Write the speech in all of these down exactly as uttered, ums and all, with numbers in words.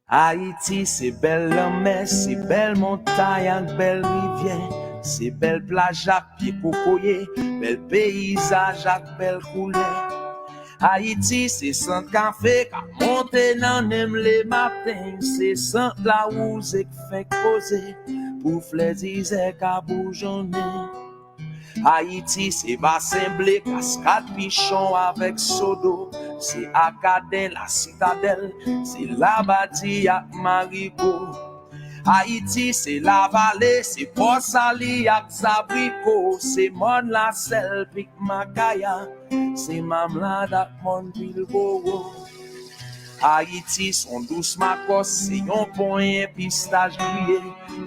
Ayiti se bèl lanmè, se bèl montay ak bèl rivyè, se bèl plaj ak pye kokoye, bèl peyizaj ak bèl koulè. Ayiti se sant kafe k ap monte nan nen m lematen, se sant lawouze k fenk poze pou flè dizè ka boujonnen. Ayiti se basen ble, kaskad Pichon avèk Sodo, se Akaden, Lasitadèl, se Labadi ak Marigo. Ayiti se Lavale, se Pòsali ak Zabriko, se Mòn Lasèl, Pik Makaya, se Mamlad ak Mòn Bilbowo. Ayiti s on dous makòs, se yon ponyen pistach griye,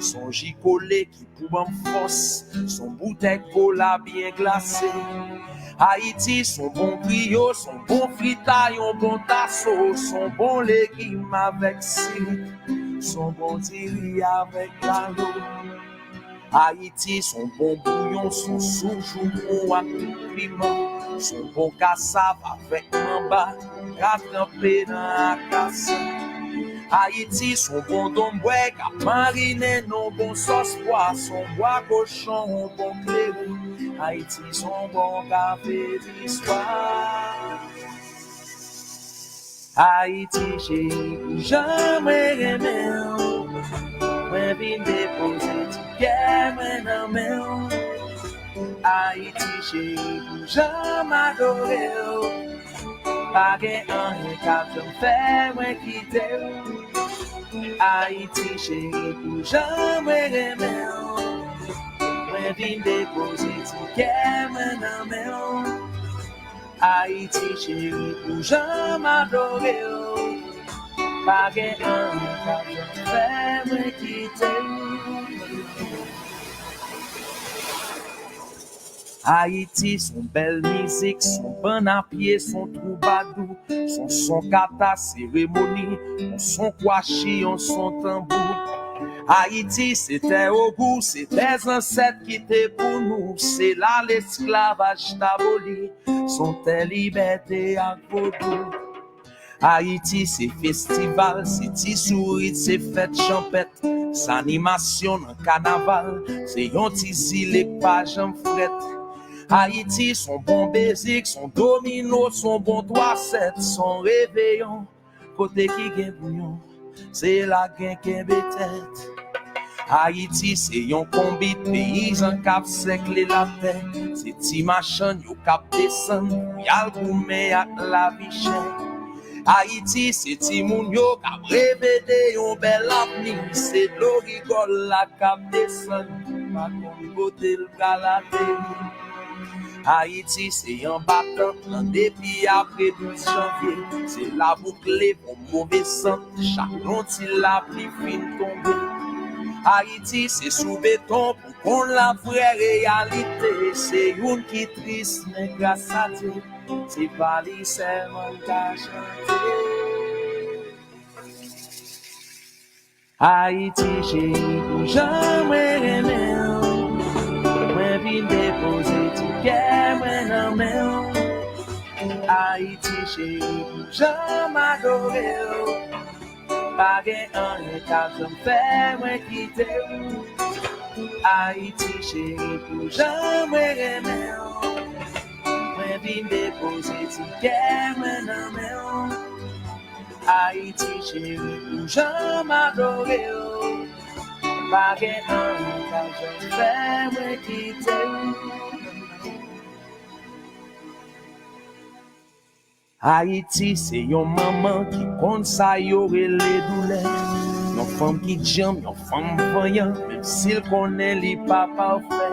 s on ji kole ki pou ban m fòs, s on boutèy kola byen glase. Ayiti s on bon griyo, s on bon fritay, yon bon taso, s on bon legim avèk sirik, s on bon diri avèk lalo. Ayiti s on bon bouyon, s on soup joumou ak tout piman, s on bon kasav avèk manba ka tranpe nan akasya. Ayiti s on bon donbwèy k ap marinen nan bon sòs pwa, s on bwa kochon, on bon kleren. Ayiti s on bon kafe distwa. Ayiti cheri, pou jan mwen renmen w, mwen vin depoze ti kè mwen nan men w. Ayiti cheri, pou jan m adore w, pa gen anyen k ap janm fè mwen kite w. Ayiti cheri, pou jan mwen renmen w, mwen vin depoze ti kè mwen nan men w. Ayiti cheri, pou jan m adore w, pa gen anyen k ap janm fè mwen kite w. Ayiti s on bèl mizik, s on bann a pye, s on twoubadou, s on son kata seremoni, yon son kwachi, yon son tanbou. Ayiti se tè ogou, se tè zansèt kite pou nou, se la lesklavaj t aboli, s on tè libète ak vodou. Ayiti se festival, se ti sourit, se fèt chanpèt, s animasyon nan kanaval, se yon ti zile k pa janm frèt. Ayiti s on bon bezik, s on domino, s on bon twa sèt, s on reveyon, kote ki gen bouyon, se la gen kenbe tèt. Ayiti se yon konbit peyizan k ap sèkle latè, se ti machann yo k ap desann pou y al goumen ak lavi chè. Ayiti se timoun yo k ap reve de yon bèl avni, se dlo rigòl la k ap desann, pa konn kote l pral ateri. Ayiti se anba tant lan depi apre douz janvye, se la bouk leve yon move sant chak yon ti lapli fin tonbe. Ayiti se sou beton pou konn la vrè reyalite, se youn ki tris men gras a Dye, se pa li sèlman n ka chante. Ayiti cheri, pou jan mwen renmen w, mwen vin depoze ti kè mwen nan men w. Ayiti cheri, pou jan m adore w, pa gen anyen k ap janm fè mwen kite w. Ayiti cheri, pou jan mwen renmen w, mwen vin depoze ti kè mwen nan men w. Ayiti cheri, pou jan m adore w, pa gen anyen k ap janm fè mwen kite w. Ayiti se yon manman ki konn sa yo rele doulè. Yon fanm ki djanm, yon fanm vanyan, menm si l konnen li pa pafè.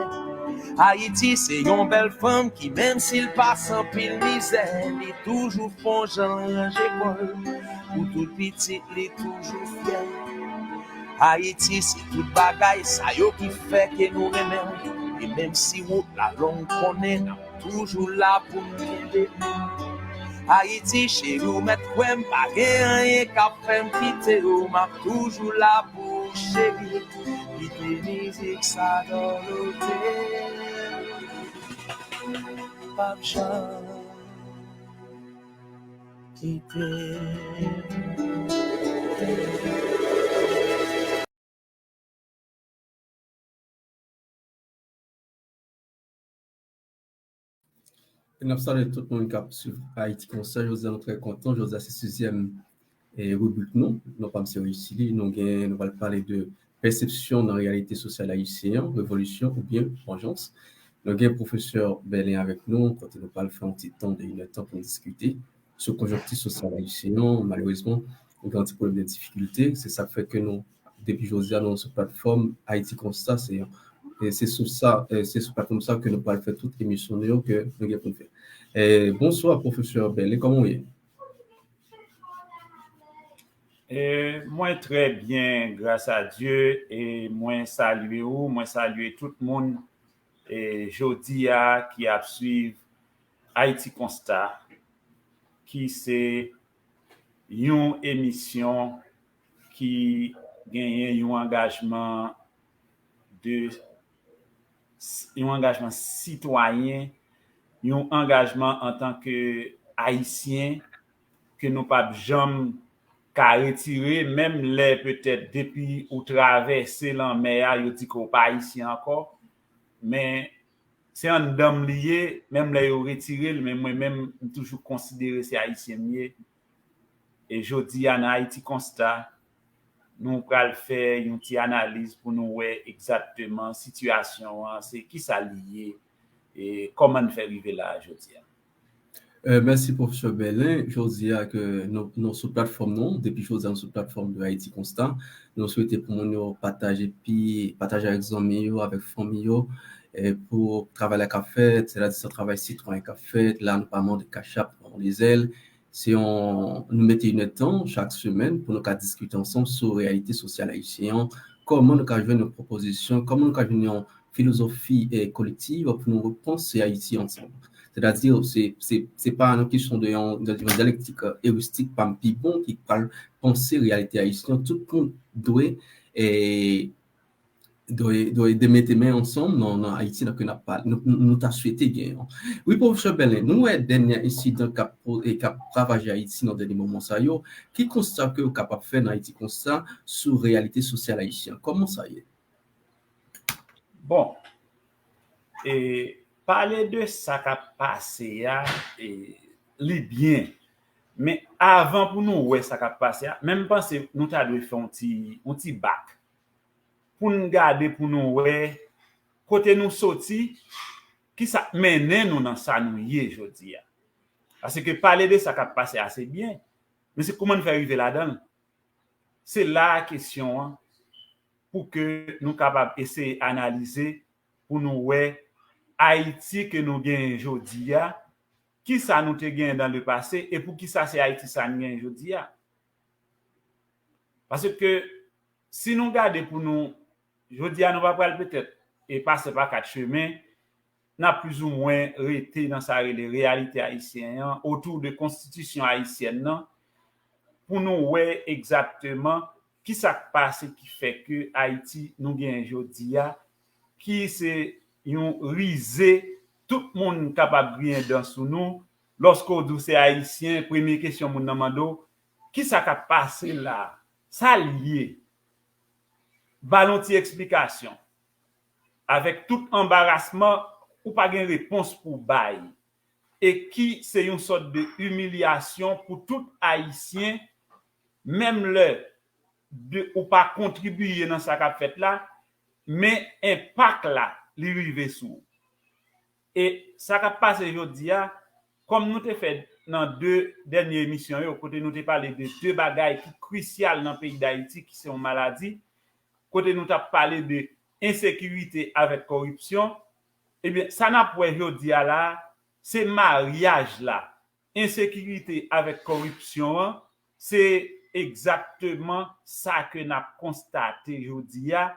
Ayiti se yon bèl fanm ki, menm si l pase anpil mizè, li toujou fè yon jan l ranje kò l pou tout pitit li toujou fyè. Ayiti se tout bagay sa yo ki fè ke nou renmen w. E menm si wout la long, konnen n ap toujou la pou n kenbe men w. Ayiti cheri, ou mèt kwè m, pa gen anyen k ap fè m kite w. M ap toujou la pou ou cheri. Kite mizik sa dòlote. P ap janm kite. N ap salye tout moun k ap swiv Ayiti Konsa. Jodi a, nou trè kontan. Jodi a, se sizyèm e ribrik nou, non pa m se Rich Tilly, nou gen, nou pral pale de pèsepsyon nan reyalite sosyal ayisyen an, revolisyon oubyen vanjans. Nou gen pwofesè Bèlen avèk nou, kote nou pral fè yon ti tan de inèdtan pou n diskite sou konjonkti sosyal ayisyen an. Malerezman, nou gen yon ti pwoblèm de difikilte, se sa k fè ke nou, depi jodi a, nou sou platfòm Ayiti Konsa, se, e se sou sa, e se sou platfòm sa ke nou pral fè tout emisyon nou yo ke nou gen pou n fè. E, bonswa, pwofesè Bèlen, kòman w ye? E, mwen trè byen, gras a Dye, e mwen salye ou, mwen salye tout moun, e jodi a ki ap swiv Ayiti Konsta, ki se yon emisyon ki genyen yon angajman de, yon angajman sitwayen, yon angajman antanke Ayisyen ke nou p ap janm ka retire, menm lè petèt depi ou travèse lanmè a, yo di ke w pa Ayisyen ankò, men se anndan m li ye, menm lè yo retire l, men mwen menm, m toujou konsidere se Ayisyen m ye. E jodi a, nan Ayiti Konsta, nou pral fè yon ti analiz pou nou wè egzakteman sitiyasyon an, se kisa li ye, e kòman n fè rive la a jodi a. E, mèsi, pwofesè Bèlen. Jodi a ke nou, nou sou platfòm nou, depi jodi a nou sou platfòm de Ayiti Konsta. Nou swete pou moun yo pataje pi, pataje avèk zanmi yo, avèk fanmi yo, e pou travay la k ap fèt, sètadi se yon travay sitwayen k ap fèt. La, nou pa mande Cash App, nou pa mande Zelle. Se yon, nou mete inèdtan chak semèn pou nou ka diskite ansanm sou reyalite sosyal ayisyen an, kòman nou ka jwenn yon pwopozisyon, kòman nou ka jwenn yon filozofi e kolektiv pou nou repanse Ayiti ansanm. Sètadi, se, se, se pa yon kesyon de yon, de yon dyalektik, e, eristik, pa m pi bon, ki pral panse reyalite ayisyen an. Tout moun dwe, e, dwe, dwe de mete men ansanm nan, nan Ayiti nan ke n ap pale, nou, nou, nou ta swete gen yon. Wi, pwofesè Bèlen, nou wè dènye ensidan k ap, e, k ap ravaje Ayiti nan dènye moman sa yo. Ki konsta ke w kapab fè nan Ayiti Konsa sou reyalite sosyal ayisyen? Kòman sa ye? Bon, e pale de sa k ap pase a, e li byen. Men avan pou nou wè sa k ap pase a, men m panse nou ta dwe fè yon ti, yon ti bak. Pou n gade, pou nou wè kote nou soti, kisa k mennen nou nan sa nou ye jodi a. Paske pale de sa k ap pase a se byen, men se kòman n fè rive ladan l. Se la a kesyon an, pou ke nou kapab eseye analize, pou nou wè Ayiti ke nou genyen jodi a, kisa nou te genyen dans le passé, e poukisa se Ayiti sa n genyen jodi a. Paske si nou gade pou nou, jodi a nou pa pral petèt e pase pa kat chemen, n ap plizoumwen rete nan sa rele reyalite ayisyen an, otou de konstitisyon ayisyèn nan, pou nou wè egzakteman kisa k pase ki fè ke Ayiti nou genyen jodi a, ki se yon rize tout moun kapab griyen dan sou nou. Lòske w di w se Ayisyen, premye kesyon moun nan mande w, kisa k ap pase la a? Sa l ye? Ba l yon ti eksplikasyon. Avèk tout anbarasman, ou pa gen repons pou w bay. E ki se yon sòt de imilyasyon pou tout Ayisyen, menm lè de, ou pa kontribiye nan sa k ap fèt la, men enpak la, li rive sou ou. E sa k ap pase jodi a, kòm nou te fè nan de dènye emisyon yo, kote nou te pale de de bagay ki krisyal nan peyi Dayiti, ki se yon maladi, kote nou t ap pale de ensekirite avèk kòripsyon, ebyen, sa n ap wè jodi a la a, se maryaj la, ensekirite avèk kòripsyon an, se egzakteman sa ke n ap konstate jodi a,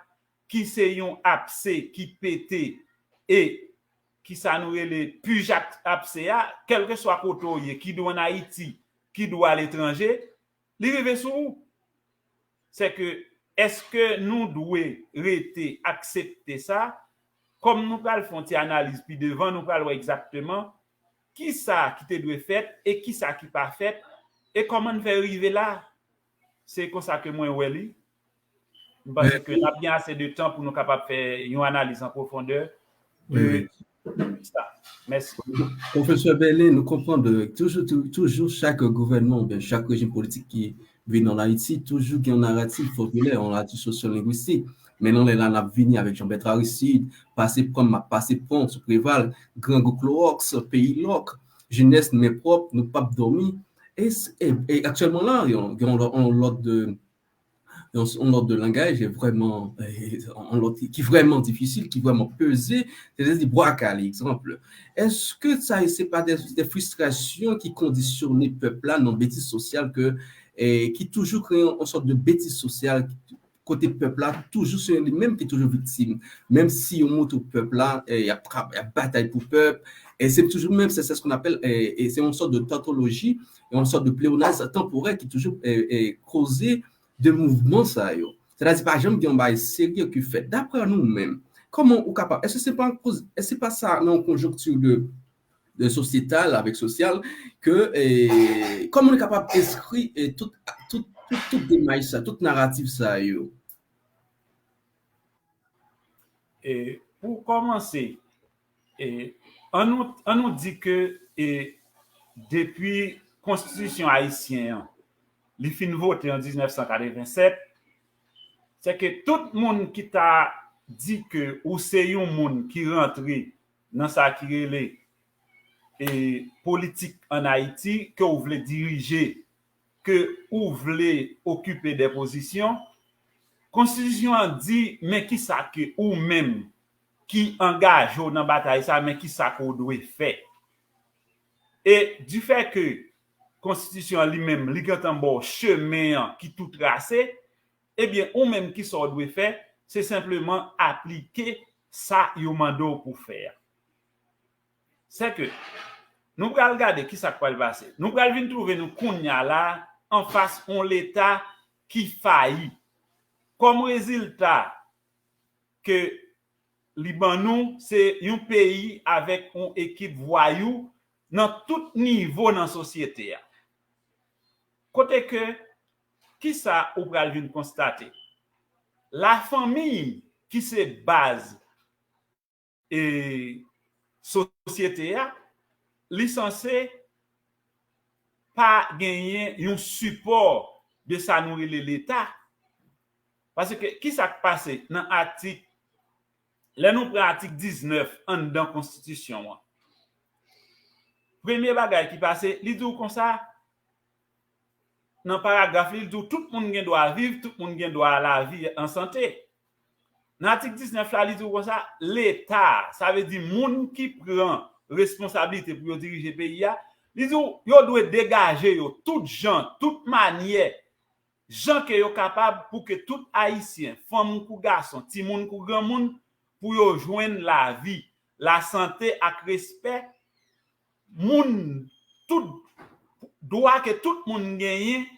ki se yon apse ki pete e ki sa nou rele pij apse a, kèlkeswa kote w ye, ki dwe ann Ayiti, ki dwe aletranje, li rive sou ou. Se ke, èske nou dwe rete aksepte sa? Kòm nou pral fè yon ti analiz pi devan, nou pral wè egzakteman kisa ki te dwe fèt e kisa ki pa fèt, e kòman n fè rive la. Se konsa ke mwen wè li. M panse ke n ap gen ase de tan pou nou kapab fè yon analiz an pwofondè de Sa. Mèsi. Pwofesè Bèlen, nou konprann, toujou, toujou chak gouvènman oubyen chak rejim politik ki vin an Ayiti, toujou gen yon naratif popilè, yon naratif sosyolengwistik. Men nan lè la n ap vini avèk Jean Bertrand Aristide, pase pran m ap pase pran sou Preval, grangou klowòks, peyi lòk, jenès men pwòp, nou p ap dòmi. E, e, e aktyèlman la, yon, yon, yon lòt de yon, yon lòt de langaj vrèman, yon lòt ki vrèman difisil, ki vrèman peze, sètadi bwa kale, egzanp. Èske sa se pa de, de fristrasyon ki kondisyone pèp la nan betiz sosyal ke, eh, ki toujou kreye yon sòt de betiz sosyal kote pèp la toujou se li menm ki toujou viktim. Menm si yo montre pèp la, eh, y ap, y ap batay pou pèp, e se toujou menm, se, se ce qu'on appelle, eh, e se yon sòt de tantoloji, yon sòt de pleonaz tanporè ki toujou, eh, eh, koze de mouvman sa yo. Sètadi pa janm gen yon bagay serye ki fèt. Daprè nou menm, kòman ou kapab, èske se pa, èske se pa sa nan yon konjonkti de, de sosyetal avèk sosyal ke, eh, kòman nou kapab enskri, eh, tout, tout, tout, tout demach sa, tout naratif sa yo? E pou kòmanse, e, an nou, an nou di ke, e, depi konstitisyon ayisyen an, li fin vote an diznèf san katreven sèt, se ke tout moun ki ta di ke ou se yon moun ki rantre nan sa ki rele, e, politik an Ayiti, ke ou vle dirije, ke ou vle okipe de pozisyon, konstitisyon an di, men kisa ke ou menm ki angaje w nan batay sa, men kisa ke w dwe fè. E difè ke konstitisyon an li menm, li gentan ba w chemen an ki tou trase, ebyen, ou menm kisa w dwe fè, se senpleman aplike sa yo mande w pou fè a. Se ke nou pral gade kisa k pral pase. Nou pral vin twouve nou kounye a la anfas yon Leta ki fayi. Kòm rezilta ke li ban nou, se yon peyi avèk yon ekip vwayou nan tout nivo nan sosyete a. Kote ke, kisa ou pral vin konstate? Lafanmi ki se baz e sosyete a, li sanse pa genyen yon sipò de sa nou rele Leta. Paske kisa k pase nan atik, lè nou pran atik diznèf anndan konstitisyon an? Premye bagay ki pase, li di w konsa, nan paragraf li, li di w tout moun gen dwa viv, tout moun gen dwa a lavi an sante. Nan atik diznèf la, li di w konsa, Leta, sa vle di moun ki pran responsablite pou yo dirije peyi a, li di w yo dwe degaje yo tout jan, tout manyè, jan ke yo kapab pou ke tout Ayisyen, fanm kou gason, timoun kou granmoun, pou yo jwenn lavi, lasante ak respè, moun, tout dwa ke tout moun genyen,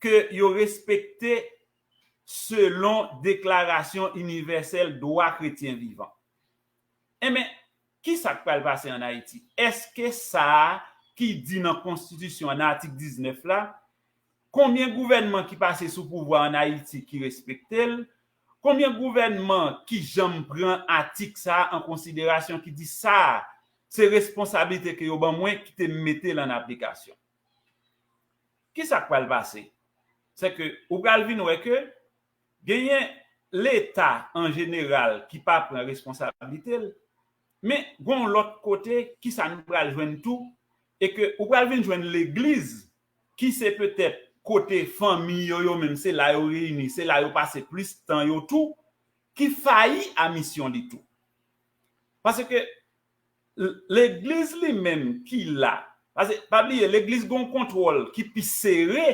ke yo respekte selon Deklarasyon Inivèsèl Dwa Kretyen Vivan. Enben, kisa k pral pase an Ayiti? Èske sa a ki di nan konstitisyon an, nan atik diznèf la, konbyen gouvènman ki pase sou pouvwa an Ayiti ki respekte l? Konbyen gouvènman ki janm pran atik sa a an konsiderasyon, ki di sa a se responsablite ke yo ban mwen, kite m mete l an aplikasyon? Kisa k pral pase? Se ke ou pral vin wè ke genyen Leta an jeneral ki pa pran responsablite l, men gon lòt kote, kisa nou pral jwenn tou, e ke ou pral vin jwenn legliz, ki se petèt kote fanmi yo, yo menm, se la yo reyini, se la yo pase plis tan yo tou, ki fayi a misyon li tou. Paske legliz li menm ki la, paske pa bliye, legliz gon kontwòl ki pi sere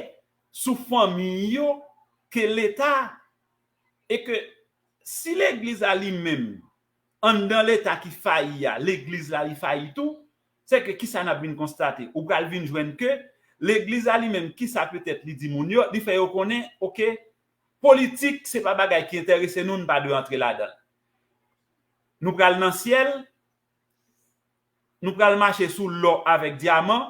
sou fanmi yo ke Leta. E ke si legliz la li menm, anndan Leta ki fayi a, legliz la li fayi tou, se ke kisa n ap vin konstate? Ou pral vin jwenn ke legliz la li menm, kisa petèt li di moun yo, li fè yo konnen, oke, politik, se pa bagay ki enterese nou, n pa dwe antre ladan l. Nou pral nan syèl, nou pral mache sou lò avèk dyaman,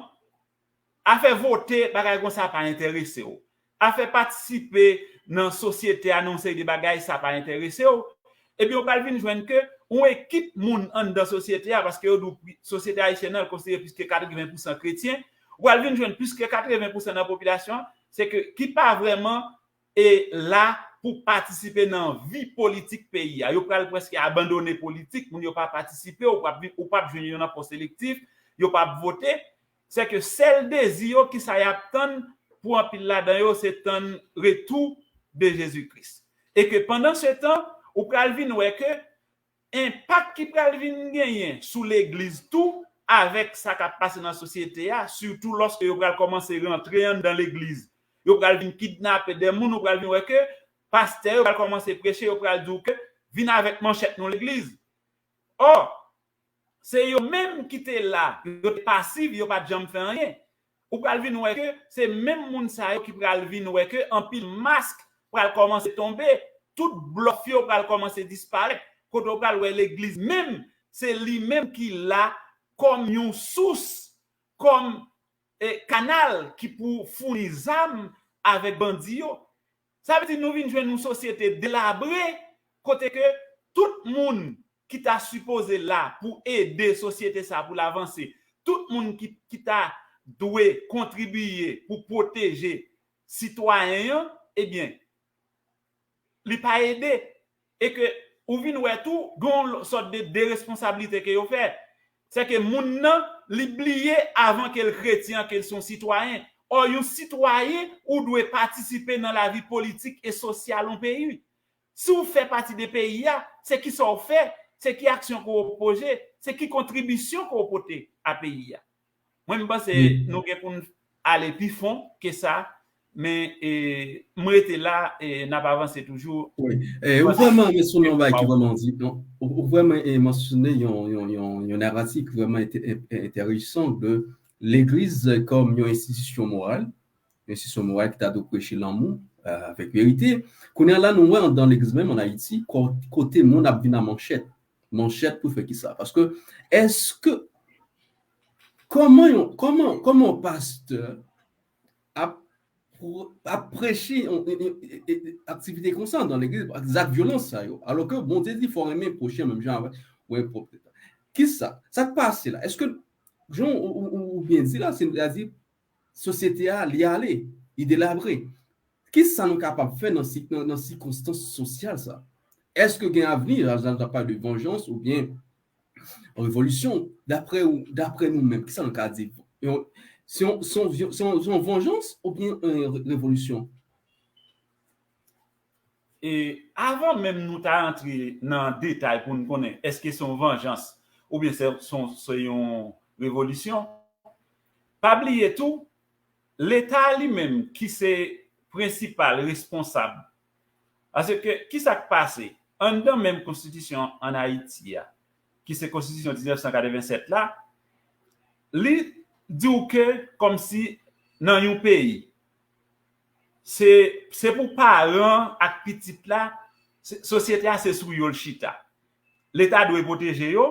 afè vote, bagay konsa pa enterese w. Afè patisipe nan sosyete a, nan yon seri de bagay, sa pa enterese w. Ebyen, ou pral vin jwenn ke yon ekip moun anndan sosyete a, paske yo di w pri- sosyete ayisyèn nan konstitye plis ke katreven pousan kretyen, ou pral vin jwenn plis ke katreven pousan nan popilasyon an, se ke ki pa vrèman e la pou patisipe nan vi politik peyi a. Yo pral prèske abandone politik, moun yo pa patisipe, ou p ap vi- ou p ap jwenn yo nan pòs elektif, yo p ap vote. Se ke sèl dezi yo ki sa y ap tann pou anpil ladan yo se tann retou de Jezi Kris. E ke pandan se tan, ou pral vin wè ke enpak ki pral vin genyen sou legliz tou avèk sa k ap pase nan sosyete a, sitou lòske yo pral kòmanse rantre anndan legliz. Yo pral vin kidnape de moun, ou pral vin wè ke pastè yo pral kòmanse preche, yo pral di w ke vin avèk manchèt nou legliz. Ò, se yo menm ki te la, yo te pasiv, yo pa t janm fè anyen. Ou pral vin wè ke se menm moun sa yo ki pral vin wè ke anpil mask pral kòmanse tonbe, tout blòf yo pral kòmanse disparèt, kote w pral wè legliz menm, se li menm ki la kòm yon sous, kòm e, kanal ki pou founi zam avèk bandi yo. Sa vle di nou vin jwenn yon sosyete delabre, kote ke tout moun ki ta sipoze la pou ede sosyete sa pou l avanse, tout moun ki, ki ta dwe kontribiye pou pwoteje sitwayen an, ebyen, li pa ede. E ke ou vin wè tou, gen yon sòt de deresponsablite ke yo fè. Se ke moun nan, li bliye avan ke l kretyen, ke l se yon sitwayen. Ò, yon sitwayen, ou dwe patisipe nan lavi politik e sosyal yon peyi. Si w fè pati de peyi a, se ki sa w fè, se ki aksyon ke w poze, se ki kontribisyon ke w pote a peyi a. Mwen, m panse nou gen pou n ale pi fon ke sa, men e, m rete la, e, n ap avanse toujou. Wi. E, ou vrèman mensyone yon bagay ki vrèman di, non, ou, ou vrèman e, mansyone yon, yon, yon, yon naratif ki vrèman ente- en- enteresan de legliz kòm yon enstitisyon moral, yon enstitisyon moral ki ta dwe preche lanmou e, avèk verite. Kounye a la, nou wè anndan legliz menm ann Ayiti, ko- kote moun ap vin a manchèt. Manchèt pou fè kisa? Paske, èske, kòman yon, kòman, kòman yon pastè ap, pr- ap preche yon, yon, yon, yon, yon aktivite konsa nan legliz, ak zak vyolans sa yo? Alò ke Bondye di fò renmen pwochen menm jan avèk ou menm pwòp tèt la. Kisa? Sa k pase la? Èske, jan ou, ou, ou, ou byen di la, se, sètadi, sosyete a, li ale, li delabre. Kisa nou kapab fè nan, si- nan, nan sikonstans sosyal sa? Èske gen avni, la, la, la pa de vanjans oubyen revolisyon, daprè ou, daprè nou menm, kisa nou ka di? Yon, se yon, se yon, se yon, se yon vanjans oubyen yon re- revolisyon? E avan menm nou ta antre nan detay pou n konnen èske se yon vanjans oubyen se, se, se yon revolisyon, pa bliye tou, Leta li menm ki se prensipal responsab. Paske, kisa k pase? Anndan menm konstitisyon ann Ayiti a, ki se konstitisyon diznèf san katrevennsèt la, li di w ke kòmsi nan yon peyi, se, se pou paran ak pitit la, se- sosyete a se sou yo l chita. Leta dwe pwoteje yo,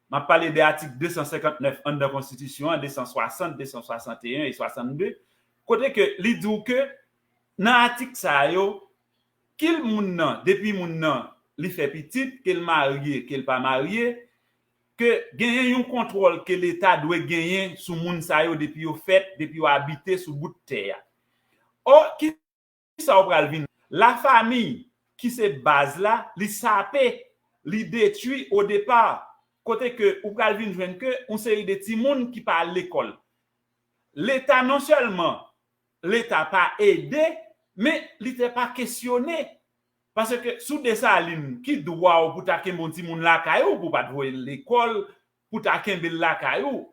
m ap pale de atik de san senkant nèf anndan konstitisyon an, de san swasant, de san swasanteyen e swasannde, kote ke li di w ke nan atik sa yo, ke l moun nan, depi moun nan, li fè pitit, ke l marye, ke l pa marye, ke genyen yon kontwòl ke Leta dwe genyen sou moun sa yo depi yo fèt, depi yo abite sou bout tè a. Ò, ki sa w pral vin? Lafanmi, ki se baz la, li sape, li detwi o depa, kote ke ou pral vin jwenn ke yon seri de timoun ki pa al lekòl. Leta non sèlman, Leta pa ede, men li te pa kesyone. Paske sou Desalin, ki dwa w pou ta kenbe yon timoun lakay ou, pou w pa t voye l lekòl, pou ta kenbe l lakay ou?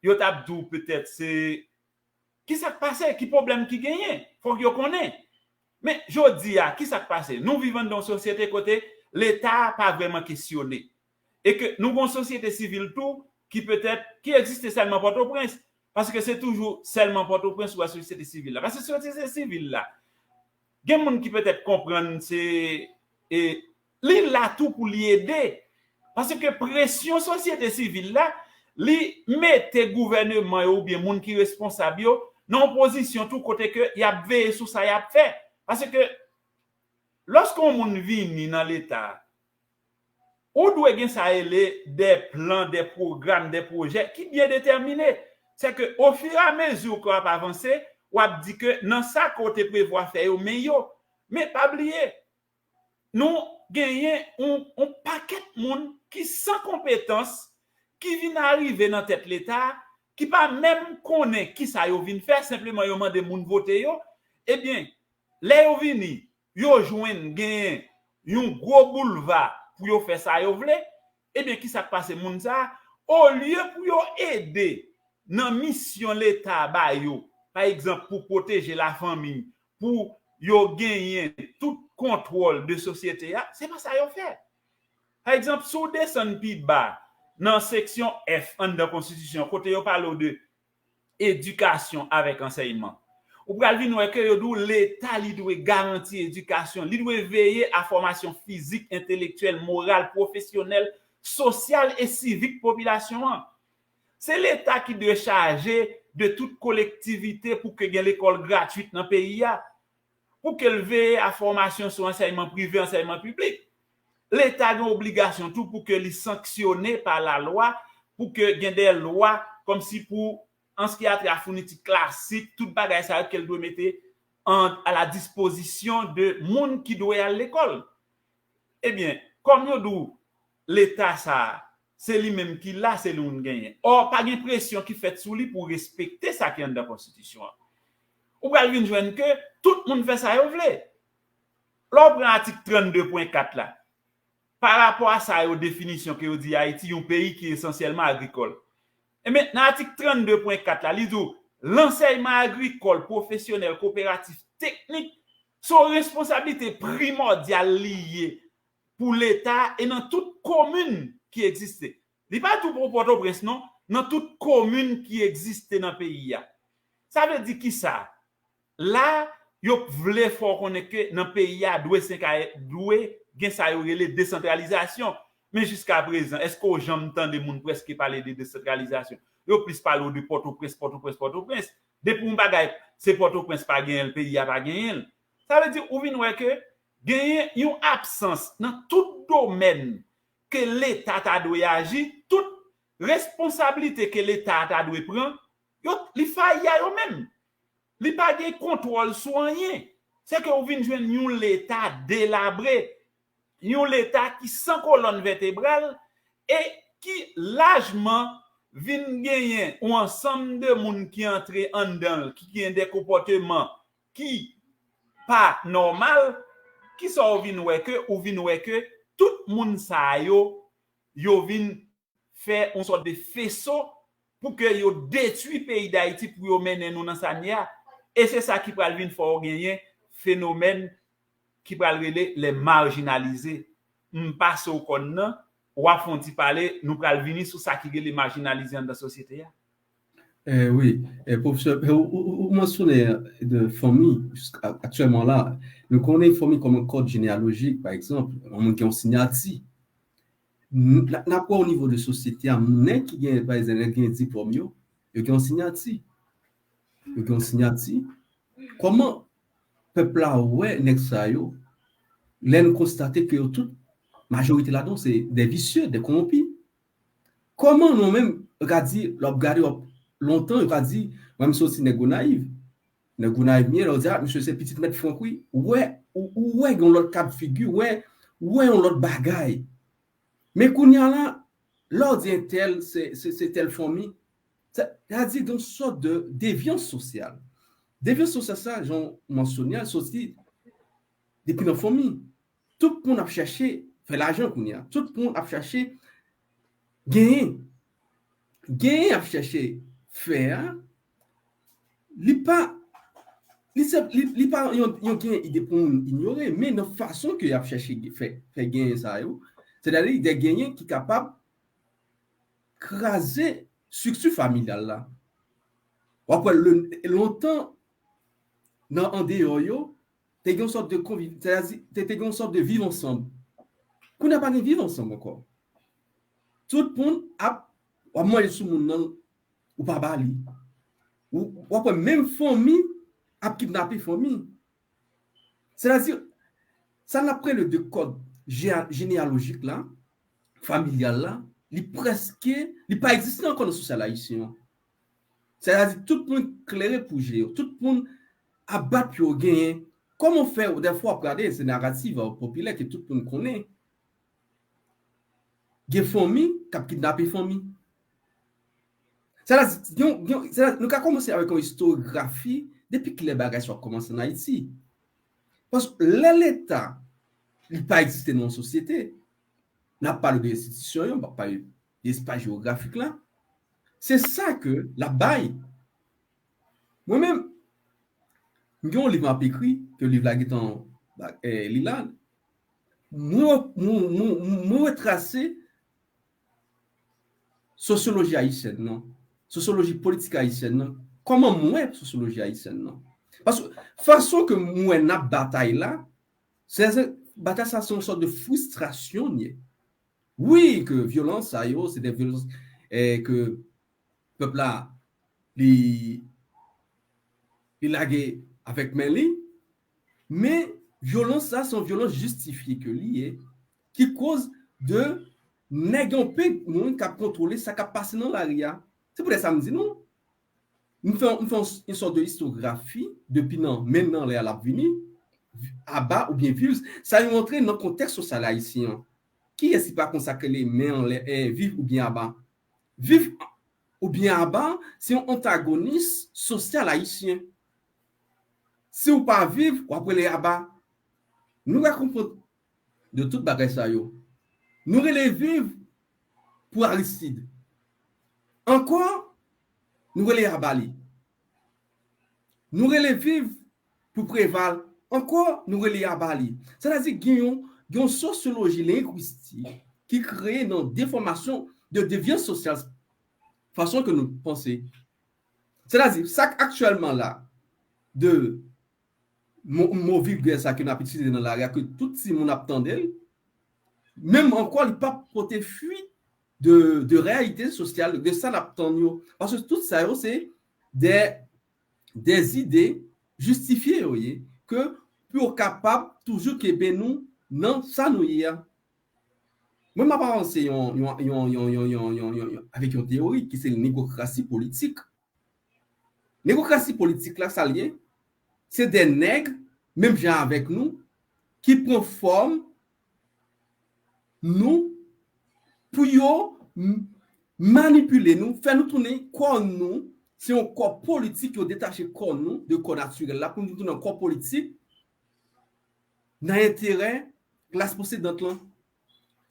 Yo t ap di w petèt se, kisa k pase? Ki pwoblèm ki genyen? Fòk yo konnen. Men jodi a, kisa k pase? Nou viv anndan yon sosyete kote Leta pa vrèman kesyone. E ke nou gen yon sosyete sivil tou ki petèt, ki egziste sèlman Pòtoprens. Paske se toujou sèlman Pòtoprens ou wè sosyete sivil la. Paske sosyete sivil la, gen moun ki petèt konprann se, e, li la tou pou li ede. Paske presyon sosyete sivil la, li mete gouvèneman yo oubyen moun ki responsab yo nan yon pozisyon tou kote ke y ap veye sou sa y ap fè. Paske lòske yon moun vini nan Leta, Ou dwe gen sa rele de plan, de pwogram, de pwojè ki byen detèmine. Se ke ofiramezi ke w ap avanse, w ap di ke nan sa ke w te prevwa fè yo, men yo. Men pa bliye, nou genyen yon, yon pakèt moun ki san konpetans, ki vin arive nan tèt Leta, ki pa menm konnen kisa yo vin fè, senpleman yo mande moun vote yo. Ebyen, lè yo vini, yo jwenn genyen yon gwo boulva pou yo fè sa yo vle, ebyen, kisa k pase moun sa a? Olye pou yo ede nan misyon Leta ba yo, pa egzanp, pou pwoteje lafanmi, pou yo genyen tout kontwòl de sosyete a, se pa sa yo fè. Pa egzanp, si w desann pi ba nan seksyon F anndan konstitisyon, kote yo pale w de edikasyon avèk ansèyman, ou pral vin wè ke yo di w Leta li dwe garanti edikasyon, li dwe veye a fòmasyon fizik, entelektyèl, moral, pwofesyonèl, sosyal e sivik popilasyon an. Se Leta ki dwe chaje de tout kolektivite pou ke gen lekòl gratwit nan peyi a, pou ke l veye a fòmasyon sou ansèyman prive, ansèyman piblik. Leta gen obligasyon tou pou ke li sanksyone pa lalwa, pou ke gen de lwa kòmsi pou an ce qui a trait a founiti klasik, tout bagay sa yo ke l dwe mete an, à la disposition de moun ki dwe al lekòl. Ebyen, kòm yo di w, Leta sa a, se li menm ki la, se li moun genyen. Ò, pa gen presyon ki fèt sou li pou respekte sa ki anndan konstitisyon an. Ou pral vin jwenn ke tout moun fè sa yo vle. Lè w pran atik trannde pwen kat la, pa rapò a sa yo definisyon ke yo di Ayiti, yon peyi ki esansyèlman agrikòl. Ebyen, nan atik trannde pwen kat la, li di w, lansèyman agrikòl, pwofesyonèl, koperatif, teknik, se yon responsablite primòdyal li ye pou Leta e nan tout komin ki egziste. Li pa di w pou Pòtoprens non, nan tout komin ki egziste nan peyi a. Sa vle di kisa? La, yo vle fè w konnen ke nan peyi a dwe sen ka, dwe gen sa yo rele desantralizasyon. Men jiska prezan, èske w janm tande moun prèske pale de desantralizasyon? Yo plis pale w de Pòtoprens, Pòtoprens, Pòtoprens. Depi yon bagay se Pòtoprens pa genyen l, peyi a pa genyen l. Sa vle di ou vin wè ke genyen yon absans nan tout domèn ke Leta ta dwe aji, tout responsablite ke Leta ta dwe pran, yo, li fayi a yo menm. Li pa gen kontwòl sou anyen. Se ke ou vin jwenn yon Leta delabre, yon Leta ki san kolòn vètebral e ki lajman vin genyen yon ansanm de moun ki antre anndan l, ki gen de konpòteman ki pa nòmal, kisa w vin wè ke, ou vin wè ke tout moun sa yo, yo vin fè yon sòt de feso pou ke yo detwi peyi Dayiti, pou yo mennen nou nan sa n ye a. E se sa ki pral vin fè w genyen fenomèn ki pral rele les marginalisés. M pase w kòn nan, w ap fè yon ti pale, nou pral vini sou sa ki rele majinalize anndan sosyete a. Eh, wi, eh, pwofesè, eh, ou, ou, ou mansyone de fanmi, aktyèlman la, nou konnen fanmi kòm yon kòd jeneyalojik, pa egzanp, yon moun ki gen yon siyati. N ap wè o nivo de sosyete a, nèg ki gen, pa egzanp, nèg ki gen diplòm yo, yo gen yon siyati. Yo gen yon siyati. Kòman pèp la wè nèg sa yo, lè n konstate ke yo tout, majorite ladan se de visye, de kowonpi? Kòman nou menm, ou ka di, lè w ap gade, w ap, lontan, yo ka di, mwen, m soti nèg Gonayiv. Nèg Gonayiv m ye, lè w di, a, misye se pitit mèt Frank, wi. Ou wè, ou, ou wè gen yon lòt kad figi, ou wè, ou wè yon lòt bagay. Men kounye a la, lè w di entèl, se, se, se tèl fanmi, sa, sa di gen yon sòt de devyans sosyal. Devyans sosyal sa, jan w mansyone a, soti depi nan fanmi. Tout moun ap chèche fè lajan kounye a. Tout moun ap chèche genyen. Genyen ap chèche fè a, li pa, li se, li, li pa yon, yon genyen ide pou moun inyore, men nan fason ke y ap chèche fè, fè genyen sa yo, sètadi de genyen ki kapab kraze estrikti familyal la. W ap wè lontan, nan andeyò yo, te gen yon sòt de konviv, sètadi, te, te gen yon sòt de viv ansanm. Kounye a pa gen viv ansanm ankò. Tout moun ap, w ap manje sou moun nan, ou pa ba li. Ou, w ap wè menm fanmi ap kidnape fanmi. Sètadi, sa n ap rele de kòd jeneyalojik la, familyal la, li prèske, li pa egziste ankò nan sosyete ayisyen an. Sètadi tout moun klere pou je yo, tout moun ap bat pou yo genyen. Kòman fè, dèfwa w ap gade, se naratif popilè ke tout moun konnen. Gen fanmi k ap kidnape fanmi. Sètadi, gen, gen, sètadi, nou ka kòmanse avèk yon istografi depi kilè bagay sa yo ap kòmanse an Ayiti. Paske lè Leta, li pa egziste nan yon sosyete, n ap pale de enstitisyon yo, n ap pale de espas jewografik la. Se sa ke l ap bay. Mwen menm, m gen yon liv m ap ekri, ke liv la gentan, eh, li la. Mwen, mwen, mwen, mwen retrase sosyoloji ayisyèn nan, sosyoloji politik ayisyèn nan, kòman m wè sosyoloji ayisyèn nan. Paske fason ke m wè n ap batay la, se, se, batay sa se yon sòt de fristrasyon l ye. Wi, ke vyolans sa yo, se de vyolans, eh, ke pèp la, li, li lage avèk men li, men vyolans sa se yon vyolans jistifye ke li ye, ki koz de nèg yon pe moun k ap kontwole sa k ap pase nan lari a. Se poutèt sa m di nou, m fè, m fè yon, yon sòt de istografi depi nan men nan lè a l ap vini, aba oubyen viv, sa yo antre nan kontèks sosyal ayisyen an. Kiyès ki pa konn sa k rele men anlè, eh, viv oubyen aba? Viv oubyen aba, se yon antagonis sosyal ayisyen. Si w pa viv, w ap rele aba. Nou ka konprann de tout bagay sa yo. Nou rele viv pou Aristide. Ankò, nou rele aba li. Nou rele viv pou Preval. Ankò, nou rele aba li. Sètadi gen yon, gen yon sosyoloji lengwistik ki kreye nan defòmasyon de devyans sosyal, fason ke nou panse. Sètadi, sa k aktyèlman la, de mo, mo vigè sa ke n ap itilize nan lari a, ke tout timoun ap tande l, menm ankò, li p ap pote fwi de, de reyalite sosyal, de sa n ap tann yo. Paske tout sa yo, se de, de zide jistifye yo ye, ke pou yo kapab toujou kenbe nou nan sa nou ye a. Mwen, m ap avanse yon, yon, yon, yon, yon, yon, yon, yon, yon, avèk yon teyori ki se negwokrasi politik. Negwokrasi politik la, sa l ye? Se de nèg, menm jan avèk nou, ki pran fòm nou pou yo m-, manipile nou, fè nou tounen kò nou, se yon kò politik, yo detache kò nou de kò natirèl la, pou nou tounen yon kò politik nan enterè klas posedant lan.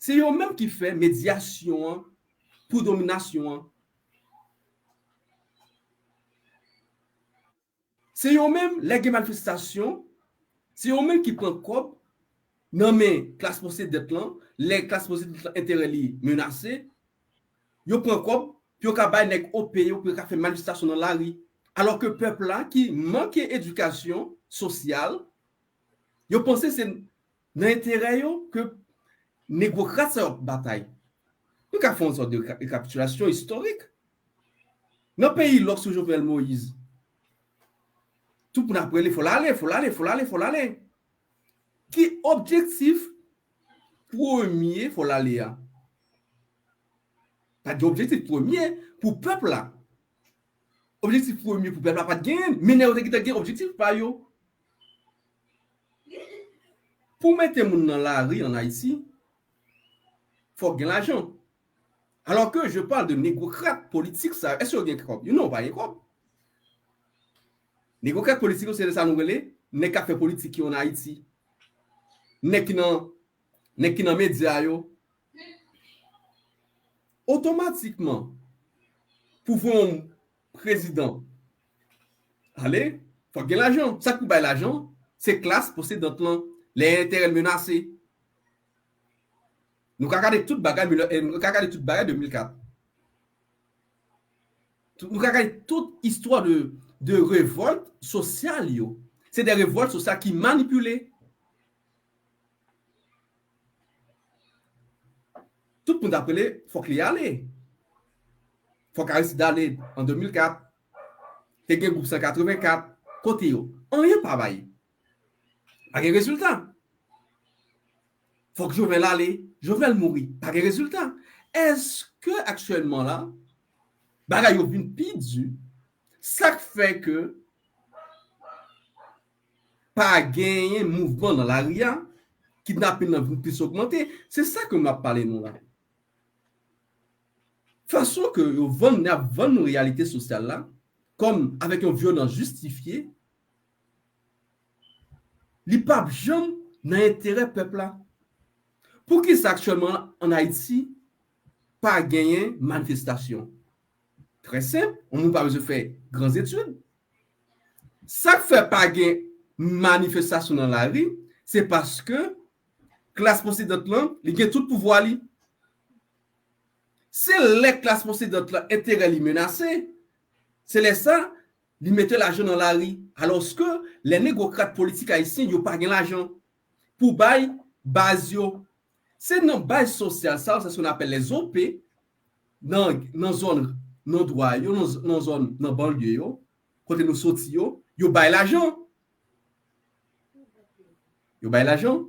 Se yo menm ki fè medyasyon an pou dominasyon an. Se yo menm, lè gen manifestasyon, se yo menm ki pran kòb nan men klas posedant lan, lè klas posedant lan enterè li menase, yo pran kòb pou yo ka bay nèg O P yo, pou yo ka fè manifestasyon nan lari. Alò ke pèp la ki manke edikasyon sosyal, yo panse se nan enterè yo ke negwokrat sa yo ap batay. Nou ka fè yon sòt de reka-, rekapitilasyon istorik. Nan peyi lòk sou Jovenel Moïse, tout moun ap rele, fò l ale, fò l ale, fò l ale, fò l ale. Ki objektif premye fò l ale a? Pa t gen objektif premye pou pèp la. Objektif premye pou pèp la pa t genyen, men nèg yo te gentan gen objektif pa yo. Pou mete moun nan lari an Ayiti, fòk gen lajan. Alò ke je parle de negwokrat politik sa, èske yo gen kòb? Yo non, yo pa gen kòb. Negwokrat politik yo, se sa nou rele nèg k ap fè politik yo an Ayiti. Nèg ki nan, nèg ki nan medya yo. Otomatikman, pou voye yon prezidan ale, fòk gen lajan. Sa k pou bay lajan, se klas posedant lan, lè enterè l menase. Nou ka gade tout bagay, nou ka gade tout bagay de mil kat. Nou ka gade tout istwa de, de revòlt sosyal yo. Se de revòlt sosyal ki manipile. Tout moun t ap rele, fòk li ale. Fòk Aristide ale an de mil kat. Te gen gwoup san katrevenkat. Kote yo? Anyen pa bay. Pa gen rezilta. Fòk Jovenel ale, Jovenel mouri, pa gen rezilta. Èske aktyèlman la, bagay yo vin pi di? Sa k fè ke pa genyen mouvman nan lari a, kidnaping nan vin plis ogmante. Se sa ke m ap pale nou la. Fason ke yo vann, y ap vann nou reyalite sosyal la, kòm avèk yon vyolans jistifye, li p ap janm nan enterè pèp la. Poukisa aktyèlman an Ayiti pa genyen manifestasyon? Trè senp, yon moun pa bezwen fè gran etid. Sa k fè pa gen manifestasyon nan lari, se paske klas posedant lan, li gen tout pouvwa li. Se lè klas posedant lan enterè li menase, se lè sa, li mete lajan nan lari. Alòske lè negwokrat politik ayisyen, yo pa gen lajan pou bay baz yo. Se nan baz sosyal sa, se sa qu'on appelle les O P, nan, nan zòn non dwa yo, nan, nan zòn, nan banlye yo, kote nou soti yo, yo bay lajan. Yo bay lajan.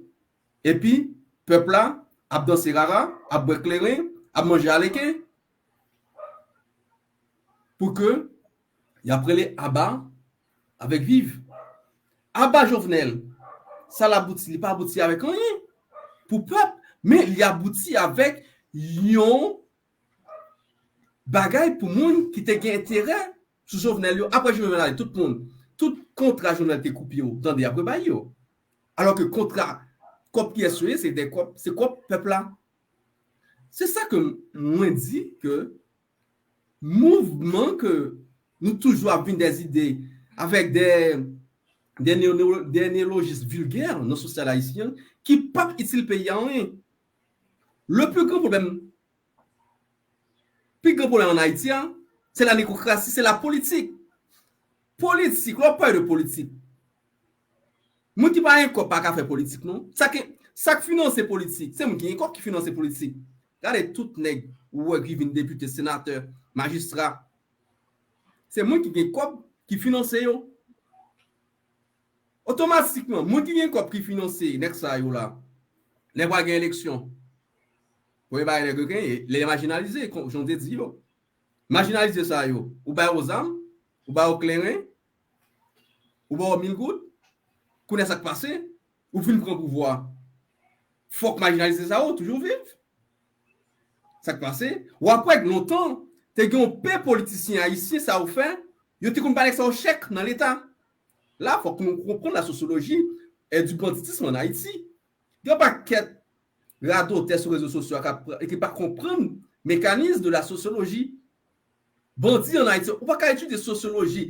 Epi, pèp la ap danse rara, ap bwè kleren, ap manje aleken. Pou ke y ap rele aba avèk viv. Aba Jovenel, sa l abouti, li pa abouti avèk anyen pou pèp, men li abouti avèk yon bagay pou moun ki te gen enterè sou Jovenel yo. Apre Jovenel ale, tout moun, tout kontra Jovenel te koupe yo, tande, apre bay yo. Alò ke kontra, kòb kiyès yo ye, se de kòb, se kòb pèp la. Se sa ke mwen di ke mouvman ke nou toujou ap vin dè zide avèk dè, dè neo-, dè neolojis vilgè nan sosyal ayisyen ki p ap itil peyi a anyen. Le plus grand problème, pi gran pwoblèm an Ayiti a, se la negokrasi, se la politik. Politik, lè w pale de politik, moun ki pa gen kòb pa ka fè politik, non. Sa ki, sa k finanse politik, se moun ki gen kòb ki finanse politik. Gade tout nèg ou wè ki vin depite, senatè, majistra. Se moun ki gen kòb ki finanse yo. Otomatikman, moun ki gen kòb ki finanse nèg sa yo la, lè pral gen eleksyon, premye bagay nèg yo genyen, lè majinalize, kon jan w te di yo. Majinalize sa yo, ou ba yo zam, ou ba yo kleren, ou ba yo mil goud, kounye a sa k pase, ou fin pran pouvwa. Fòk majinalize sa yo toujou viv. Sa k pase? W ap wè lontan, te gen yon pe politisyen ayisyen sa yo fè, yo te konn ba nèg sa yo chèk nan Leta. La, fòk nou konprann la sosyoloji, eh, du banditisme en Haïti. Gen yon pakèt radotè sou rezo sosyo a k ap pran, e ki pa konprann mécanisme de la sociologie. Bandi an Ayiti, ou pa ka etidye sosyoloji.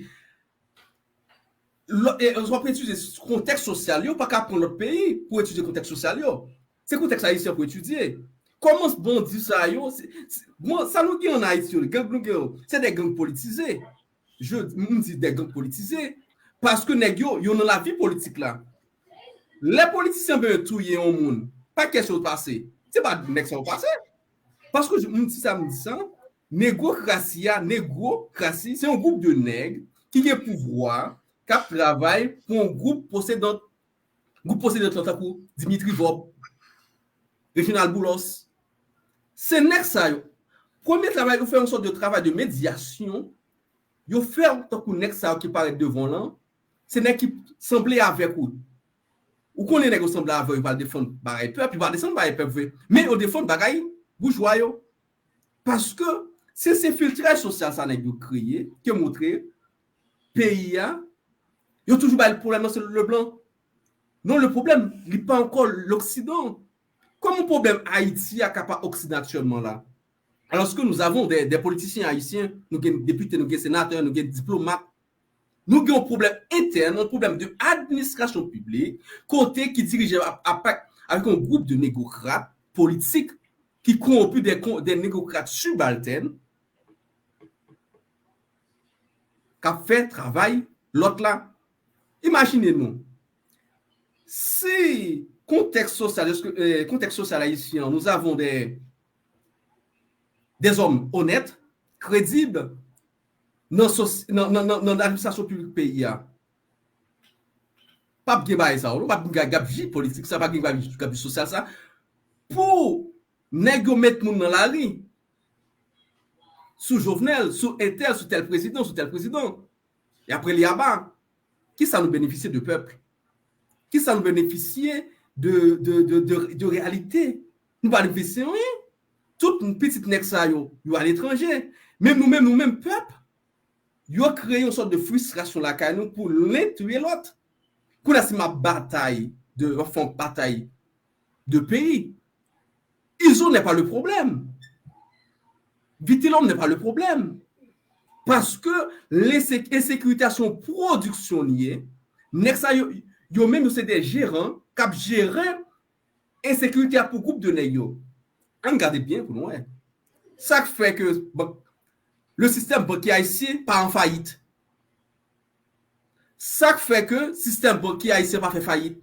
Lò-, e, w ap etidye kontèks sosyal yo, ou pa ka pran lòt peyi pou etidye kontèks sosyal yo. Se kontèks ayisyen pou etidye. Kòman bandi sa yo, se, se, bon, sa nou gen an Ayiti yo, gang nou gen yo, se de gang politize. Je, m di de gang politize, paske nèg yo, yo nan lavi politik la. Lè politisyen bezwen touye yon moun, pa kiyès yo pase? Se pa nèg sa yo pase. Paske m di sa, m di sa, negwokrasi a, negwokrasi, se yon gwoup de nèg ki gen pouvwa, k ap travay pou yon gwoup posedan, gwoup posedan tankou Dimitri Vorbe, Reginald Boulos. Se nèg sa yo. Premye travay, yo fè yon sòt de travay de medyasyon. Yo fè w tankou nèg sa yo ki parèt devan w lan, se nèg ki sanble avèk ou. Ou konnen nèg yo sanble avè w, yo pral defann bagay pèp, yo pa defann bagay pèp vre, men yo defann bagay boujwa yo. Paske se, se filtraj sosyal sa nèg yo kreye, ke montre peyi a, yo toujou bay pwoblèm nan se le blan. Non, le problème, li pa ankò l'Occident. Kòman pwoblèm Ayiti a ka pa Oksidan aktyèlman la? Alòske nous avons des, des politiciens haïtiens, nou gen depite, nou gen senatè, nou gen diplomat. Nou gen yon pwoblèm entèn, yon pwoblèm de administrasyon piblik, kote ki dirije ap, ap, avèk yon gwoup de negokrat politik ki kowonpi, de, de negokrat sibaltèn k ap fè travay lòt la. Imajine nou, si kontèks sosyal, eh, kontèks sosyal ayisyen an, nous avons des, des hommes honnêtes, crédibles, nan sos-, nan, nan, nan, nan administrasyon piblik peyi a, p ap gen bagay sa yo, non, p ap gen gab-, gabji politik sa, p ap gen gab-, gabji sosyal sa. pou nèg yo met moun nan lari sou Jovenel, sou entèl, sou tèl prezidan, sou tèl prezidan. E apre li aba. Kisa nou benefisye de pèp? Kisa nou benefisye de, de, de, de, de reyalite? Nou pa benefisye anyen. Tout pitit nèg sa yo, yo aletranje. Menm nou menm, nou menm pèp, yo kreye yon sòt de fristrasyon lakay nou pou len touye lòt. Kounye a si m ap batay de, anfen, batay de peyi, Izo n'est pas le problème. Vitelhomme n'est pas le problème. Paske ensekirite a se yon pwodiksyon li ye. Nèg sa yo, yo menm yo se de jeran k ap jere ensekirite a pou gwoup de nèg yo. Ann gade byen pou nou wè. Sa k fè ke le sistèm bankye ayisyen pa an fayit. Sa k fè ke sistèm bankye ayisyen pa fè fayit.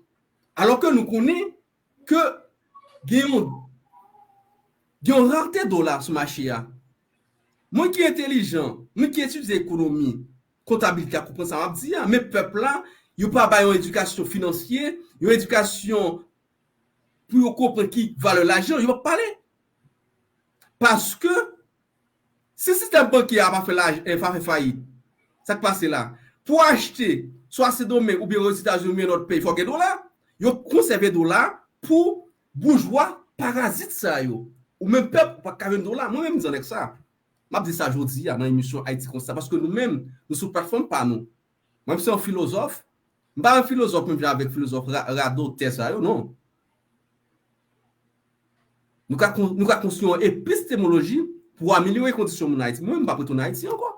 Alò ke nou konnen ke gen yon, gen yon rate dola sou mache a. Moun ki entelijan, moun ki etidye ekonomi, kontabilite a konprann sa m ap di a, men pèp la, yo pa bay yon edikasyon finansye, yon edikasyon pou yo konprann ki valè lajan, yo pa pale. Paske si sistèm bankye a pa fè laj, eh, pa fè fayit, sa k pase la? Pou achte, swa Sendomeng oubyen Ozetazini oubyen lòt peyi, fò gen dola. Yo konsève dola pou boujwa parazit sa yo. Ou menm pèp, ou pa ka jwenn dola. Mwen menm, m di nèg sa. M ap di sa jodi a nan emisyon Ayiti Konsa, paske nou menm, nou sou platfòm pa nou. Mwen, m se yon filozòf. M pa yon filozòf menm jan avèk filozòf ra- radotè sa yo, non. Nou ka, kon- nou ka konstwi yon epistemoloji pou amelyore kondisyon moun Ayiti. Mwen, m p ap retounen Ayiti ankò.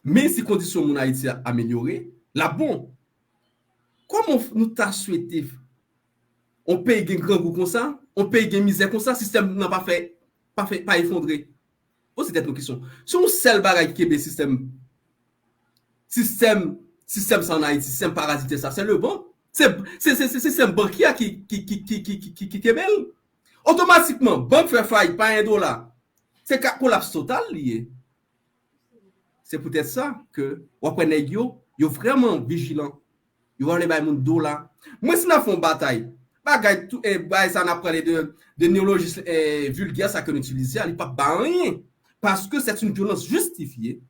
Men si kondisyon moun Ayiti a amelyore, l ap bon. Kòman nou ta swete yon peyi gen grangou konsa, yon peyi gen mizè konsa, sistèm nan pa fè, pa fè, pa efondre? Poze tèt nou kesyon. Se yon sèl bagay ki kenbe sistèm, sistèm, sistèm sa ann Ayiti, sistèm parazitè sa, se le bank. Se, se, se, se sistèm bankye a ki, ki, ki, ki, ki, ki, ki, ki kenbe l. Otomatikman, bank fè fayit, pa gen dola. Se ka kolaps total li ye. Se poutèt sa ke w ap wè nèg yo, yo vrèman vijilan. Yo pa vle bay moun dola. Mwen, si n ap fè yon batay, bagay, tou, eh, bagay sa n ap pale de, de neyolojis, eh, vilgè sa ke nou itilize a, li p ap bay anyen. Paske c'est une violence justifiée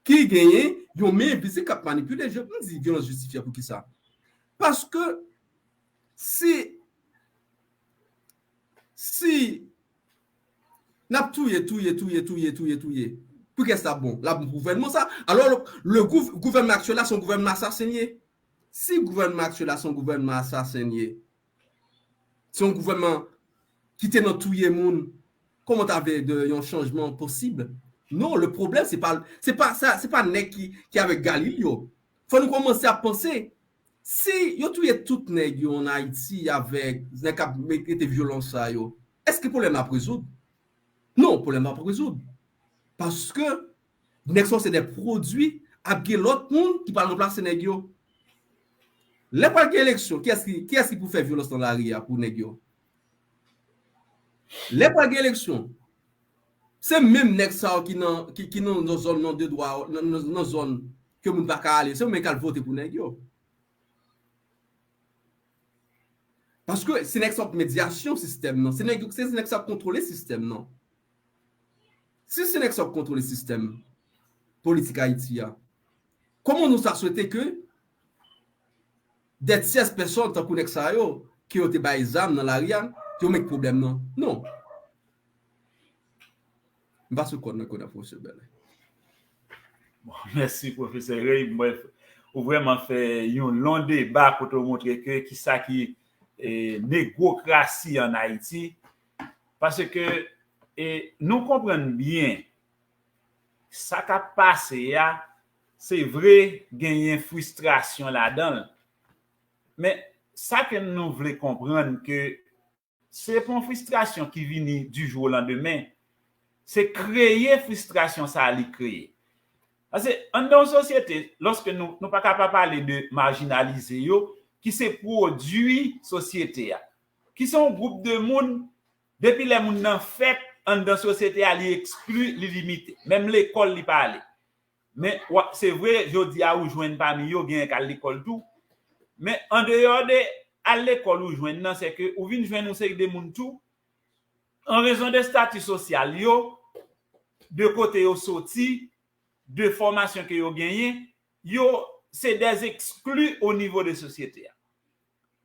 ki genyen yon men envizib k ap manipile. Je, m di vyolans jistifye pou ki sa? Paske si, si n ap touye, touye, touye, touye, touye, touye, pou kiyès l ap bon? L ap bon pou gouvènman sa? Alò, le, le gouv- gouvènman aktyèl la, se yon gouvènman asasen li ye. Si gouvènman aktyèl la, se yon gouvènman asasen li ye, se yon gouvènman ki te nan touye moun, kòman ta vle de yon chanjman posib? Non, le pwoblèm, se pa, se pa sa, se pa nèg ki, ki avèk Galil yo. Fò nou kòmanse ap panse, si yo touye tout nèg yo ann Ayiti avèk nèg k ap mete vyolans sa yo, èske pwoblèm nan ap rezoud? Non, pwoblèm nan p ap rezoud. Paske nèg sa yo se de pwodui, ap gen lòt moun ki pral ranplase nèg yo. Lè pral gen eleksyon, kiyès ki, kiyès ki pou fè vyolans nan lari a pou nèg yo? Lè pral gen eleksyon, se menm nèg sa yo ki nan, ki, ki nan, nan zòn nan de dwa, nan, nan, nan zòn ke moun pa ka ale, se yo menm k al vote pou nèg yo. Paske se nèg sa k medyasyon sistèm nan. Se nèg, se nèg sa k kontwole sistèm nan. Si se nèg sa k kontwole sistèm politik Ayiti a, kòman nou sa swete ke de tyès pèsòn tankou nèg sa yo, ke yo te bay zam nan lari a, yo met pwoblèm nan? Non. M pa sou kòd nan kounye a, pwofesè Bèlè. Bon, mèsi, pwofesè Ray. Mwen, ou vrèman fè yon lon deba kote w montre ke kisa ki e, negwokrasi ann Ayiti. Paske e, nou konprann byen sa k ap pase a, se vre genyen fristrasyon ladan l. Men sa ke nou vle konprann ke se pa yon fristrasyon ki vini du jour au lendemain. Se kreye fristrasyon sa a li kreye. Paske anndan yon sosyete, lòske nou, nou pa ka pa pale de majinalize yo, ki se pwodui sosyete a, ki se yon gwoup de moun, depi lè moun nan fèt anndan sosyete a, li ekskli, li limite. Menm lekòl, li pa ale. Men, se vre, jodi a, ou jwenn pami yo, genyen k al lekòl tou. Men, andeyò de al lekòl ou jwenn nan, se ke ou vin jwenn yon seri de moun tou, an rezon de stati sosyal yo, de kote yo soti, de fòmasyon ke yo genyen, yo se des exclus o nivo de sosyete a.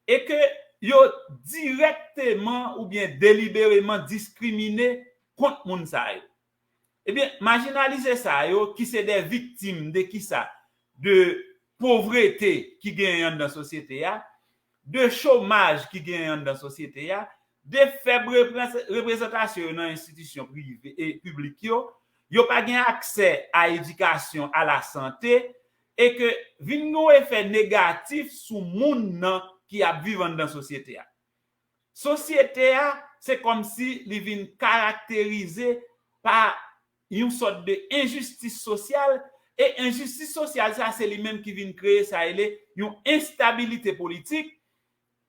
E ke yo dirèkteman oubyen delibereman diskrimine kont moun sa yo. Ebyen, majinalize sa yo ki se de viktim de kisa? De povrete ki genyen anndan sosyete a, de chomaj ki genyen anndan sosyete a, de fèb reprezantasyon yo nan enstitisyon prive e piblik yo, yo pa gen aksè a edikasyon, a lasante, e ke vin gen yon efè negatif sou moun nan ki ap viv anndan sosyete a. Sosyete a, se kòmsi li vin karakterize pa yon sòt de enjistis sosyal, e enjistis sosyal sa, se li menm ki vin kreye sa rele yon enstabilite politik,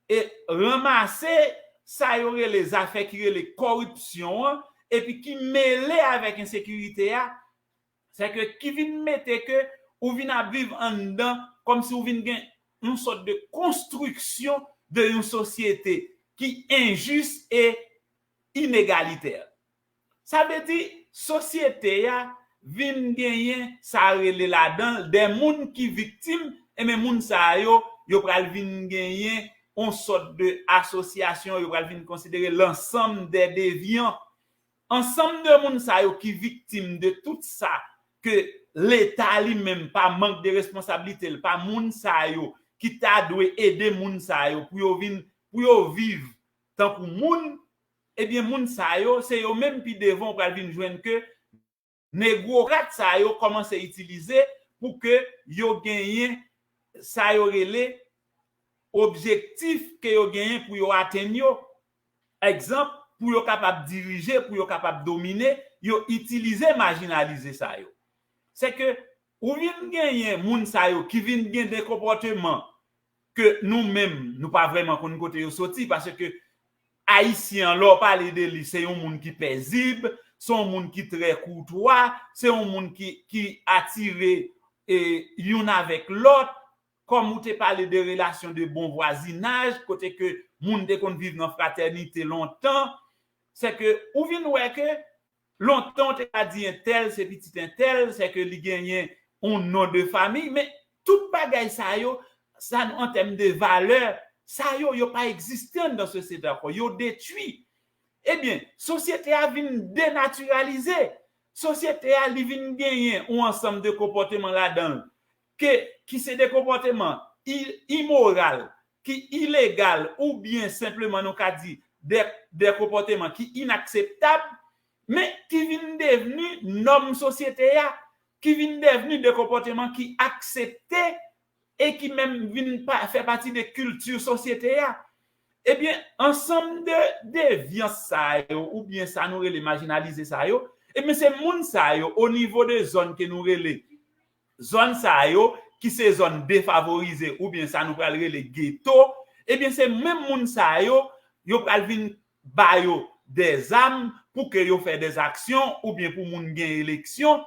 e ranmase sa yo rele zafè ki rele kòripsyon an, epi ki mele avèk ensekirite a, se ke ki vin mete ke ou vin ap viv anndan kòmsi ou vin gen yon sòt de konstriksyon de yon sosyete ki enjis e inegalitè. Sa vle di, sosyete a vin genyen sa rele ladan l de moun ki viktim, e men moun sa yo, yo pral vin genyen yon sòt de asosyasyon, yo pral vin konsidere l'ensemble des déviants. Ansanm de moun sa yo ki viktim de tout sa ke Leta li menm, pa mank de responsablite l, pa moun sa yo ki ta dwe ede moun sa yo pou yo vin, pou yo viv tankou moun, ebyen, moun sa yo, se yo menm pi devan ou pral vin jwenn ke negwokrat sa yo kòmanse itilize pou ke yo genyen sa yo rele objektif ke yo genyen pou yo atenn yo. Egzanp, pou yo kapab dirije, pou yo kapab domine, yo itilize majinalize sa yo. Se ke ou vin genyen moun sa yo ki vin gen de konpòteman ke nou menm, nou pa vrèman konn kote yo soti, paske Ayisyen an, lè w pale de li, se yon moun ki pezib, se yon moun ki trè koutwa, se yon moun ki, ki atire e, youn avèk lòt, kòm ou te pale de relasyon de bon vwazinaj, kote ke moun te konn viv nan fratènite lontan, se ke ou vin wè ke lontan ou te ka di entèl se pitit entèl, se ke li genyen yon non de famiy, men tout bagay sa yo, sa nou an tèm de valè, sa yo, yo pa egziste anndan sosyete ankò, yo detwi. Ebyen, sosyete a vin denatiralize. Sosyete a, li vin genyen yon ansanm de konpòteman ladan l ke, ki se de konpòteman i-, imoral, ki ilegal, oubyen senpleman nou ka di de, de konpòteman ki inakseptab, men ki vin devni nòm sosyete a, ki vin devni de konpòteman ki aksepte e ki menm vin pa, fè pati de kilti sosyete a. Ebyen, ansanm de devyans sa yo, oubyen sa nou rele majinalize sa yo, ebyen, se moun sa yo, o nivo de zòn ke nou rele zòn sa yo, ki se zòn defavorize, oubyen sa nou pral rele geto, ebyen, se menm moun sa yo, yo pral vin ba yo dèzam pou ke yo fè dèzaksyon, oubyen pou moun gen eleksyon,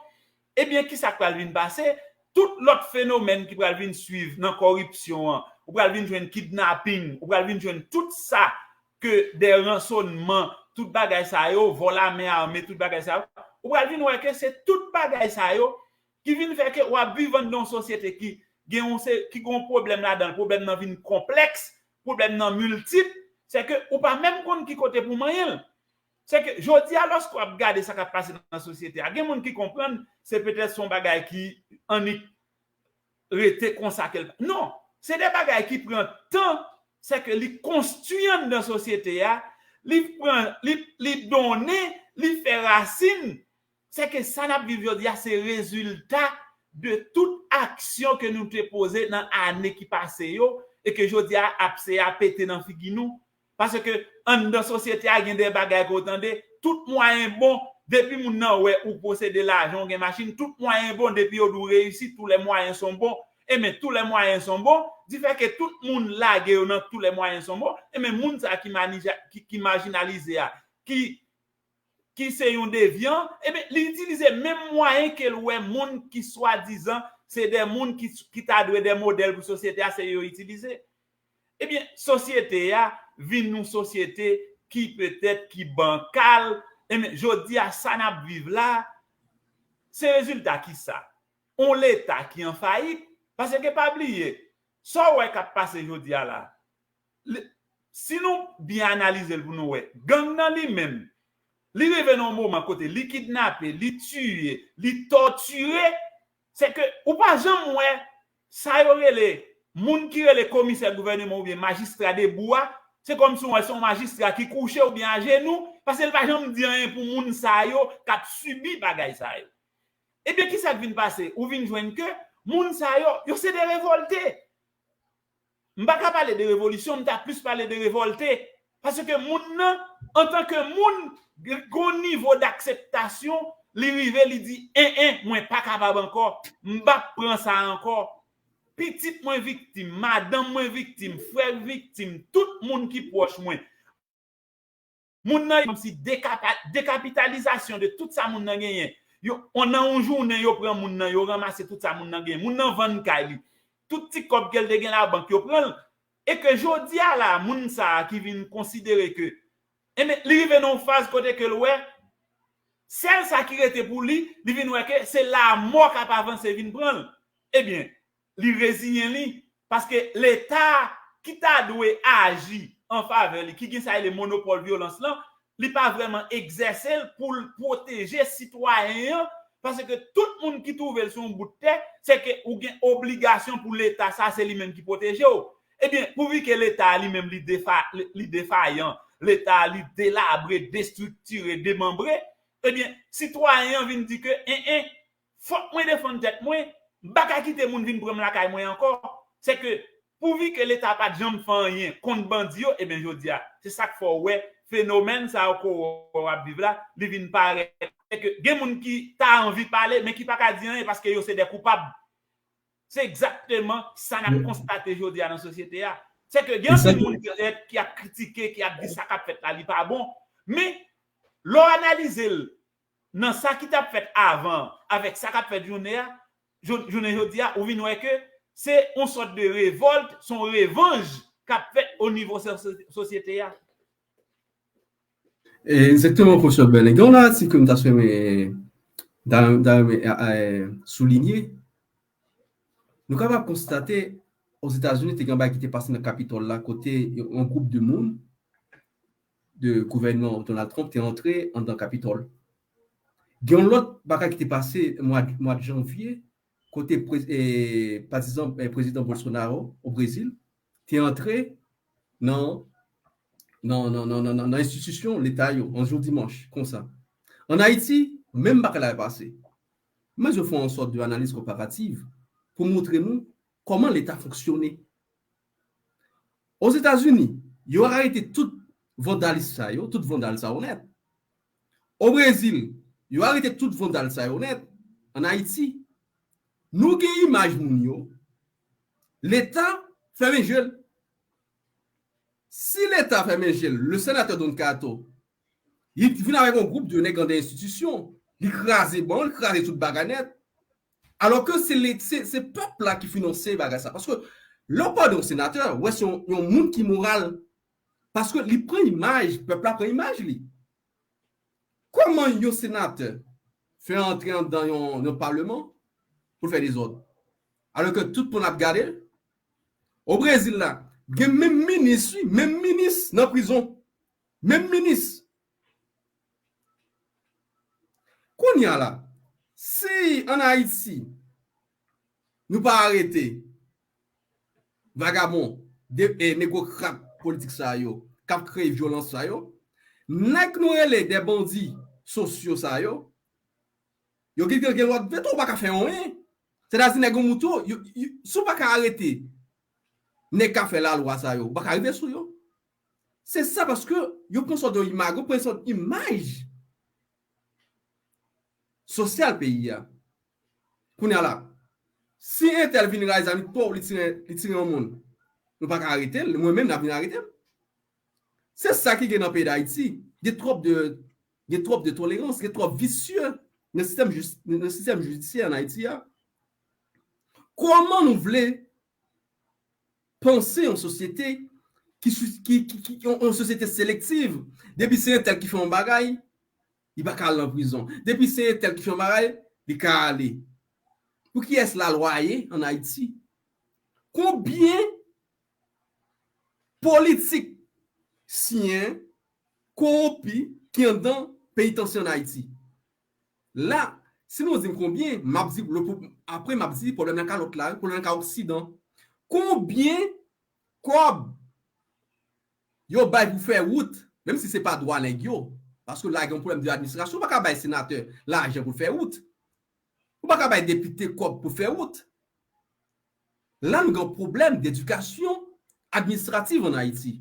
ebyen, kisa k pral vin pase? Tout lòt fenomèn ki pral vin swiv nan kòripsyon an, ou pral vin jwenn kidnaping, ou pral vin jwenn tout sa ke de ransònman, tout bagay sa yo, vòl a men ame, tout bagay sa yo, ou pral vin wè ke se tout bagay sa yo ki vin fè ke w ap viv anndan yon sosyete ki gen yon se, ki gen yon pwoblèm ladan l, pwoblèm nan vin konplèks, pwoblèm nan miltip, se ke ou pa menm konn ki kote pou manyen l. Se ke jodi a, lòske w ap gade sa k ap pase nan sosyete a, gen moun ki konprann se petèt se yon bagay ki annik rete konsa ke l pa. Non, se de bagay ki pran tan, se ke li konstwi anndan sosyete a, li pran, li, li donnen, li fè rasin. Se ke sa n ap viv jodi a, se rezilta de tout aksyon ke nou te poze nan ane ki pase yo, e ke jodi a ap se a pete nan figi nou. Paske anndan sosyete a gen de bagay ke w tande, tout mwayen bon, depi moun nan wè ou posede lajan, ou gen machin, tout mwayen bon, depi yo di w reyisi, tous les moyens sont bons. Ebyen, tous les moyens sont bons, di fè ke tout moun lage yo nan tous les moyens sont bons, ebyen, moun sa ki, ki, ki majinalize a, ki, ki se yon devyan, ebyen, li itilize menm mwayen ke l wè moun ki swadizan se de moun ki, ki ta dwe de modèl pou sosyete a, se yo itilize. Ebyen, sosyete a vin yon sosyete ki petèt ki bankal. Enben, jodi a, sa n ap viv la, se rezilta ki sa? On Leta ki an fayit. Paske pa bliye, sa w wè k ap pase jodi a la, si nou byen analize l pou nou wè, gang nan li menm, li rive nan yon moman kote li kidnape, li tiye, li tòtire, se ke ou pa janm wè sa yo rele, moun ki rele komisè gouvènman oubyen majistra debou a, se kòmsi w wè se yon majistra ki kouche oubyen ajenou, paske l pa janm di anyen pou moun sa yo k ap sibi bagay sa yo. Ebyen, kisa k vin pase? Ou vin jwenn ke moun sa yo, yo se de revòlte. M pa ka pale de revolisyon, m ta plis pale de revòlte. Paske moun nan, antanke moun, gen yon nivo dakseptasyon, li rive, li di, en, en, mwen pa kapab ankò, m p ap pran sa ankò. Pitit mwen viktim, madanm mwen viktim, frè viktim, tout moun ki pwòch mwen. Moun nan, kòmsi dekapa-, dekapitalizasyon de tout sa moun nan genyen. Yo, on, nan yon jounen, yo pran moun nan, yo ranmase tout sa moun nan genyen. Moun nan vann kay li. Tout ti kòb ke l te gen labank, yo pran l. E ke jodi a la, moun sa a ki vin konsidere ke, enben, li rive nan yon faz kote ke l wè, sèl sa ki rete pou li, li vin wè ke se lanmò k ap avanse vin pran l. Ebyen, li reziyen li, paske Leta ki ta dwe aji an favè li, ki gen sa rele monopòl vyolans lan, li pa vrèman egzèse l pou l pwoteje sitwayen an, paske tout moun ki twouve l sou yon bout tè, se ke ou gen obligasyon pou Leta sa, se li menm ki pwoteje w. Ebyen, pouvi ke Leta a li menm li defa-, li, li defayan, Leta a li delabre, destriktire, demanbre, ebyen, sitwayen an vin di ke, en, en, fòk mwen defann tèt mwen, m pa ka kite moun vin pran m lakay mwen ankò. Se ke, pouvi ke Leta pa t janm fè anyen kont bandi yo, ebyen, jodi a, se sa k fè w wè fenomèn sa yo ke w ap viv la, li vin parèt. Se ke gen moun ki ta anvi pale, men ki pa ka di anyen paske yo se de koupab. Se egzakteman sa n ap konstate jodi a nan sosyete a. Se ke gen anpil moun ki, ki ap kritike, ki ap di sa k ap fèt la, li pa bon. Men, lè w analize l, nan sa ki t ap fèt avan avèk sa k ap fèt jounen a, jou-, jounen jodi a, ou vin wè ke se yon sòt de revòlt, se yon revanj k ap fèt o nivo so-, so-, sosyete a. E, egzakteman, Pwofesè Bèlen. Gen yon atik ke m ta renmen, ta, ta renmen, e, e, soulinye. Nou kapab konstate, Ozetazini, te gen yon bagay ki te pase nan Kapitòl la, kote yon gwoup de moun de gouvènman Donald Trump te antre anndan Kapitòl. Gen yon lòt bagay ki te pase mwa, mwa janvye, kote pre-, e, patizan, e, prezidan Bolsonaro o Brezil te antre nan, nan, nan, nan, nan, nan enstitisyon Leta yo, yon jou dimanch, konsa. Ann Ayiti, menm bagay la pase. Mwen, je fè yon sòt de analiz konparativ pou montre nou kòman Leta fonksyone. Ozetazini, yo arete tout vandalis sa yo, tout vandal sa yo nèt. O Brezil, yo arete tout vandal sa yo nèt. Ann Ayiti, nou gen imaj moun yo, Leta fèmen je l. Si Leta fèmen je l, le senatè Don Kato, li vin avèk yon gwoup de nèg anndan enstitisyon, li kraze bann, li kraze tout bagay nèt. Alò ke se le-, se, se pèp la ki finanse bagay sa. Paske lè w pale yon senatè, w wè se yon, yon moun ki moral. Paske li pran imaj, pèp la pran imaj li. Kòman yon senatè fè antre anndan yon, yon palman pou l fè dezòd? Alò ke tout moun ap gade l. O Brezil la, gen menm minis, wi, menm minis nan prizon. Menm minis. Kounye a la, si ann Ayiti, nou pa arete vagabon, de, e, negwo krak politik sa yo, k ap kreye vyolans sa yo, nèg nou rele de bandi sosyo sa yo, yo gen, gen, gen lòt veto, ou pa ka fè anyen. Sètadi nèg yo mouto, yo, yo, si w pa ka arete nèg k ap fè lalwa sa yo, ou pa ka rive sou yo. Se sa, paske yo pran sòt de imaj, yo pran sòt imaj sosyal peyi a. Kounye a la, si entèl vin ray zam, li pòv, li tire, li tire yon moun, nou pa ka arete l, mwen menm, n ap vin arete m. Se sa ki gen nan peyi Dayiti. Gen twòp de, gen twòp de tolerans, gen twòp visye nan sistèm jis-, nan sistèm jidisyè ann Ayiti a. Kòman nou vle panse yon sosyete ki, sou- ki, ki, ki yon, yon sosyete selektiv. Depi se entèl ki fè yon bagay, li pa ka al nan prizon. Depi se entèl ki fè yon bagay, li ka ale. Pou kiyès lalwa ye ann Ayiti? Konbyen politisyen kowonpi ki anndan penitansye ann Ayiti? La, si nou di m konbyen, m ap di, le pou- apre m ap di, pwoblèm nan ka lòt la, pwoblèm nan ka Oksidan. Konbyen kòb yo bay pou fè wout, menm si se pa dwa nèg yo, paske la gen yon pwoblèm de administrasyon, ou pa ka bay senatè lajan pou fè wout. Ou pa ka bay depite kòb pou fè wout. La, nou gen yon pwoblèm dedikasyon administrativ ann Ayiti.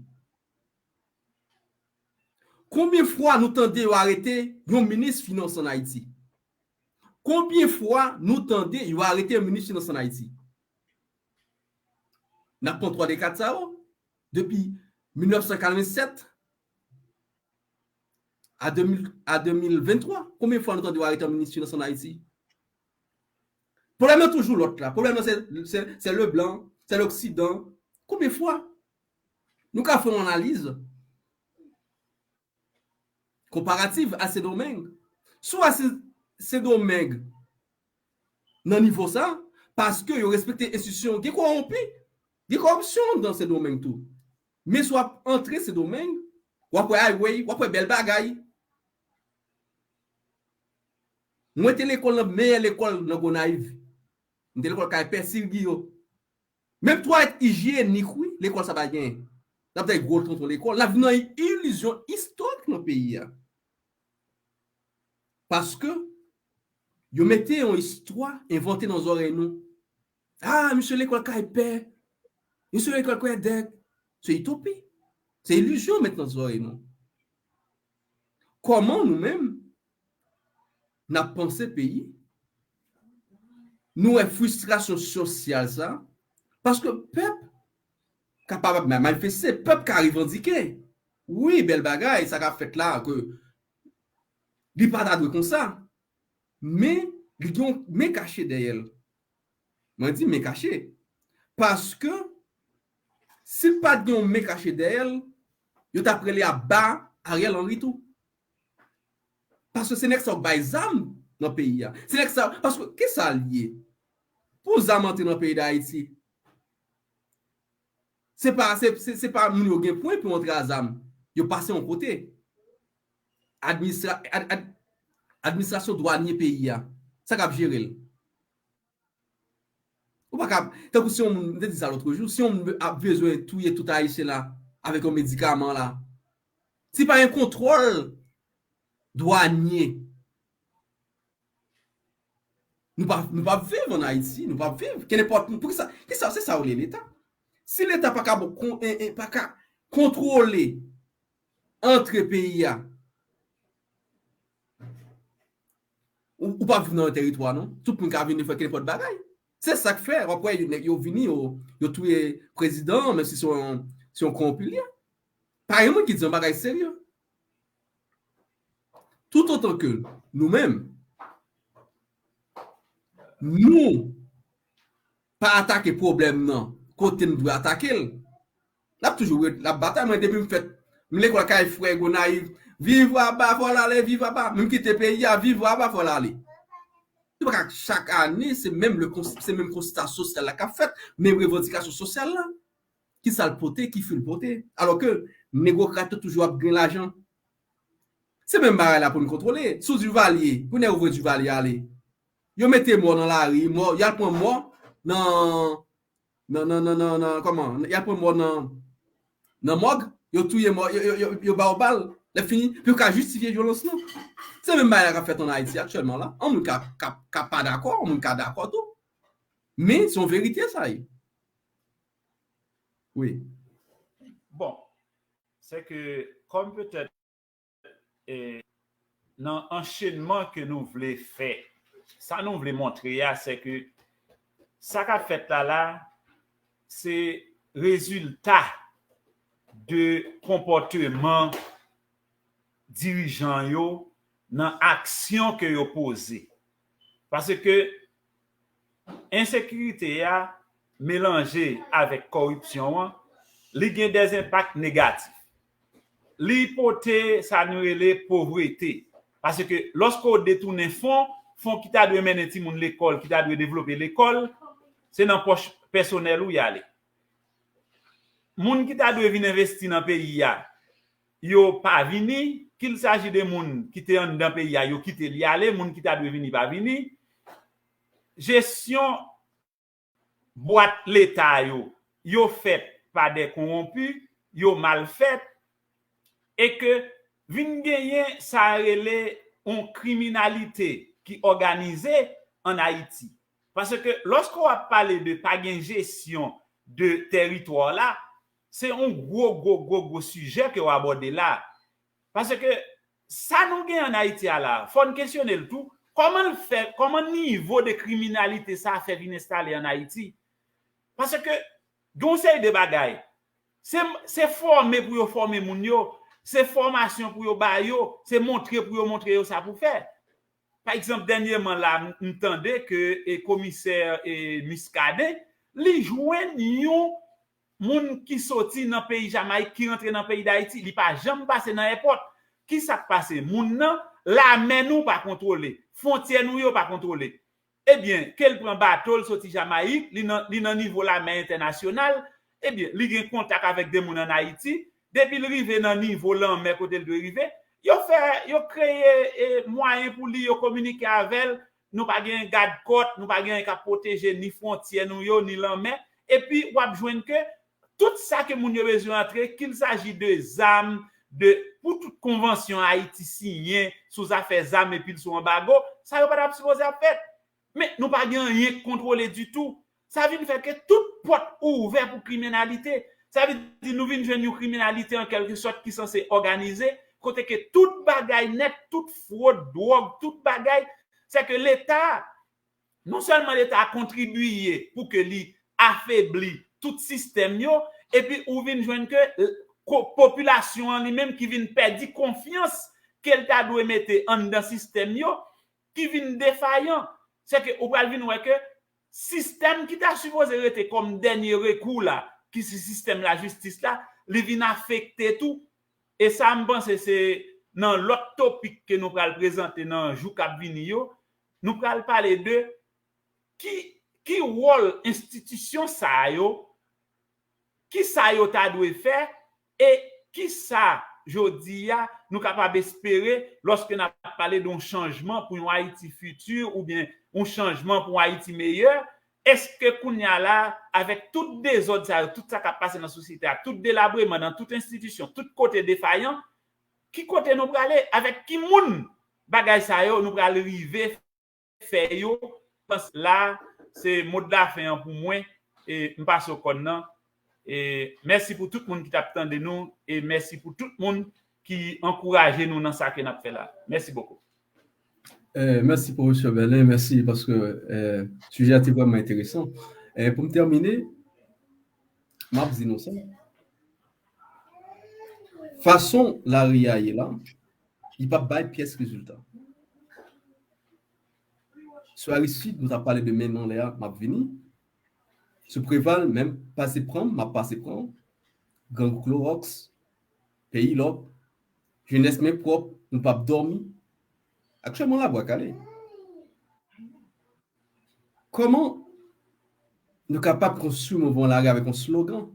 Konbyen fwa nou tande yo arete yon minis finans ann Ayiti? Konbyen fwa nou tande yo arete yon minis finans ann Ayiti? N ap pran twa de kat sa yo, depi mil nèf san katrevennsèt a de mil, a de mil venntwa, konbyen fwa nou tande yo arete yon minis finans ann Ayiti? Pwoblèm nan toujou lòt la. Pwoblèm nan se, se, se Leblanc, se Loksidan. Konbyen fwa? Nou ka fè yon analiz konparativ a Sendomeng. Si w a Sen- Sendomeng nan nivo sa, paske yo respekte enstitisyon, gen kowonpi, gen kòripsyon nan Sendomeng tou. Men si w ap antre Sendomeng, w ap wè highway, w ap wè bèl bagay. Mwen te lekòl nan meyè lekòl nan Gonayiv. Mwen te lekòl kay Pè Sirgiyo. Menm twalèt ijyenik, wi, lekòl sa pa genyen. N ap di gwo tonton lekòl. N ap viv nan ilizyon istorik nan peyi a. Paske yo mete yon istwa envante nan zòrèy nou. Ah, misye lekòl kay Pè. Misye lekòl Kwèdèk. Se itopi. Se ilizyon yo met nan zòrèy nou. Kòman nou menm, n ap panse peyi? Nou wè fristrasyon sosyal sa, paske pèp kapab ma- manifeste, pèp ka revandike. Wi, bèl bagay, sa k ap fèt la, ke li pa ta dwe konsa. Men, li gen yon men kache dèyè l. Mwen di men kache. Paske, si l pa t gen yon men kache dèyè l, yo t ap rele aba Ariel Henry tou. Paske se nèg sa yo k bay zam nan peyi a. Se nèg sa, paske, kisa l ye? Pou zam antre nan peyi Dayiti, se pa, se, se, se pa moun yo gen pwen pou antre a zam. Yo pase yon kote. Administra, ad, ad, administrasyon dwanye peyi a, sa k ap jere l? Ou pa ka, tankou si yon moun, m te di sa lòt jou, si yon moun ap bezwen touye tout Ayisyen la avèk yon medikaman la, si pa gen kontwòl dwanye, nou pa, nou pa viv ann Ayiti, nou pa viv. Kenenpòt moun, poukisa, kisa, se sa yo rele Leta. Si Leta pa ka, bon, kon, e, e, pa ka kontwole antre peyi a, ou, ou pa viv nan yon teritwa, non. Tout moun ka vini fè kenenpòt bagay. Se sa k fè, w ap wè, yo, nèg yo vini, yo, yo touye prezidan, menm si se yon, se yon kowonpi li ye. Pa gen moun ki di yon bagay serye. Toutotan ke nou menm, nou pa atake pwoblèm nan kote n dwe atake l, l ap toujou ret, l ap batay. Mwen, depi m fèt, m lekòl kay frè Gonayiv, viv Aba, fò l ale, viv Aba. Menm kite peyi a, viv Aba, fò l ale. Se pa ka chak ane, se menm le kons-, se menm konsta sosyal la k ap fèt, menm revandikasyon sosyal la. Kisa l pote, ki fwi l pote? Alò ke negwokrat yo toujou ap gen lajan. Se menm bagay la pou n kontwole. Sou Duvalier, pou nèg yo voye Duvalier ale. Yo mete mò nan lari, mò, y al pran mò nan, nan, nan, nan, nan, nan, kòman? Y al pran mò nan, nan mòg, yo touye mò, yo, yo, yo, yo ba yo bal. Lè fini, pou yo ka jistifye vyolans lan. Se menm bagay la k ap fèt ann Ayiti aktyèlman la. Yon moun ka, ka, ka pa dakò, yon moun ka dakò tou. Men, se yon verite sa ye. Wi. Bon, se ke, kòm petèt, e, nan anchenman ke nou vle fè, sa nou vle montre a, se ke sa k ap fèt la la, se rezilta de konpòteman dirijan yo nan aksyon ke yo poze. Paske ensekirite a melanje avèk kòripsyon an, Li gen dèzenpak negatif. Li pote sa nou rele povrete. Paske lòske w detounen fon, fon ki ta dwe mennen timoun lekòl, ki ta dwe devlope lekòl, se nan pòch pèsonèl ou y ale. Moun ki ta dwe vin envesti nan peyi a, yo pa vini, kilsaji de moun ki te anndan peyi a, yo kite li ale, moun ki ta dwe vini pa vini. Jesyon bwat leta yo, yo fèt pa de konwonpi, yo mal fèt, e ke vin genyen sa rele yon kriminalite ki òganize ann Ayiti. Paske lòske w ap pale de pa gen jesyon de tèritwa la, se yon gwo, gwo, gwo, gwo sijè ke w abòde la. Paske sa nou gen ann Ayiti a la, fò n kesyone l tou, kòman l fè, kòman nivo de kriminalite sa fè vin enstale ann Ayiti? Paske gen yon seri de bagay. Se, se fòme pou yo fòme moun yo, se fòmasyon pou yo ba yo, se montre pou yo montre yo sa pou fè. Pa egzanp, dènyèman la, m, m tande ke e, komisè e, Muscadin, li jwenn yon moun ki soti nan peyi Jamayik, ki rantre nan peyi Dayiti. Li pa janm pase nan èpòt. Ki sa k pase? Moun nan, lamè nou pa kontwole, fwontyè nou yo pa kontwole. Ebyen, ke l pran bato, l soti Jamayik, li nan, li nan nivo lamè entènasyonal, ebyen, li gen kontak avèk de moun ann Ayiti, depi l rive nan nivo lanmè kote l dwe rive, yo fè, yo kreye e, mwayen pou li, yo kominike avè l, nou pa gen gadkòt, nou pa gen anyen k ap pwoteje ni fwontyè nou yo, ni lanmè, epi w ap jwenn ke tout sa ke moun yo bezwen antre, kilsaji de zam, de, pou tout konvansyon Ayiti siyen sou zafè zam epi l sou anbago, sa yo pa t ap sipoze ap fèt. Men nou pa gen anyen k kontwole ditou. Sa vin fè ke tout pòt ouvè pou kriminalite. Sa vle di nou vin jwenn yon kriminalite an kèlke sòt ki sanse òganize, kote ke tout bagay nèt, tout fwod, dwòg, tout bagay, se ke Leta, non sèlman Leta a kontribiye pou ke li afebli tout sistèm yo, epi ou vin jwenn ke, eh, ko-, popilasyon an li menm ki vin pèdi konfyans ke l ta dwe mete anndan sistèm yo, ki vin defayan. Se ke ou pral vin wè ke sistèm ki ta sipoze rete kòm dènye rekou la, ki se sistèm lajistis la, li vin afekte tou. E sa, m panse se nan lòt topik ke nou pral prezante nan jou k ap vini yo, nou pral pale de ki, ki wòl enstitisyon sa yo, ki sa yo ta dwe fè, e ki sa, jodi a, nou kapab espere lòske n ap pale de yon chanjman pou yon Ayiti fiti oubyen yon chanjman pou yon Ayiti meyè? Èske kounye a la, avèk tout dezòd sa yo, tout sa k ap pase nan sosyete a, tout delabreman nan tout enstitisyon, tout kote defayan, ki kote nou prale? Avèk ki moun bagay sa yo nou pral rive fè yo? Pans la, se mo de la fen an pou mwen, e m pase w kòn nan. E mèsi pou tout moun ki t ap tande nou, e mèsi pou tout moun ki ankouraje nou nan sa ke n ap fè la. Mèsi bokou. Eh, mèsi, Pwofesè Bèlen, mèsi paske eh, sijè a te vrèman enteresan. Eh, pou m tèmine, m ap di nou sa. Fason lari a ye la, li p ap bay pyès rezilta. Sou Aristide, nou t ap pale de menm anlè a, m ap vini. Sou Preval, menm pase pran m, m ap pase pran. Grangou Klowòks, Peyi Lòk, Jenès Men Pwòp, Nou p ap dòmi. Aktyèlman, Labwa Kale. Kòman nou kapab konstwi mouvman lari avèk yon slogan?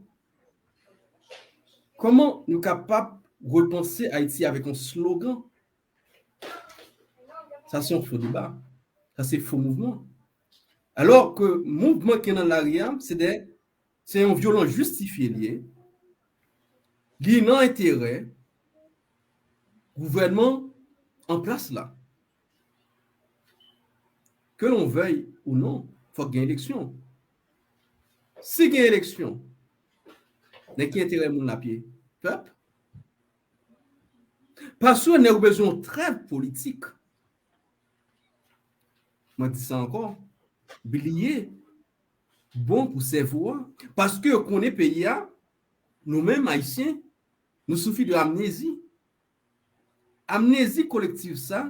Kòman nou kapab repanse Ayiti avèk yon slogan? Sa se yon fo deba. Sa se fo mouvman. Alò ke mouvman ki nan lari a, se de, se yon vyolans jistifye li ye. Li nan enterè gouvènman an plas la. Que l'on veuille ou non, fòk gen eleksyon. Si gen eleksyon, nan ki enterè moun l ap ye? Pèp? Paske nèg ou bezwen yon trèv politik. Mwen di sa ankò, bliye bon pou sèvo a. Paske yo konnen peyi a, nou menm Ayisyen, nou soufri de amnezi. Amnezi kolektif sa,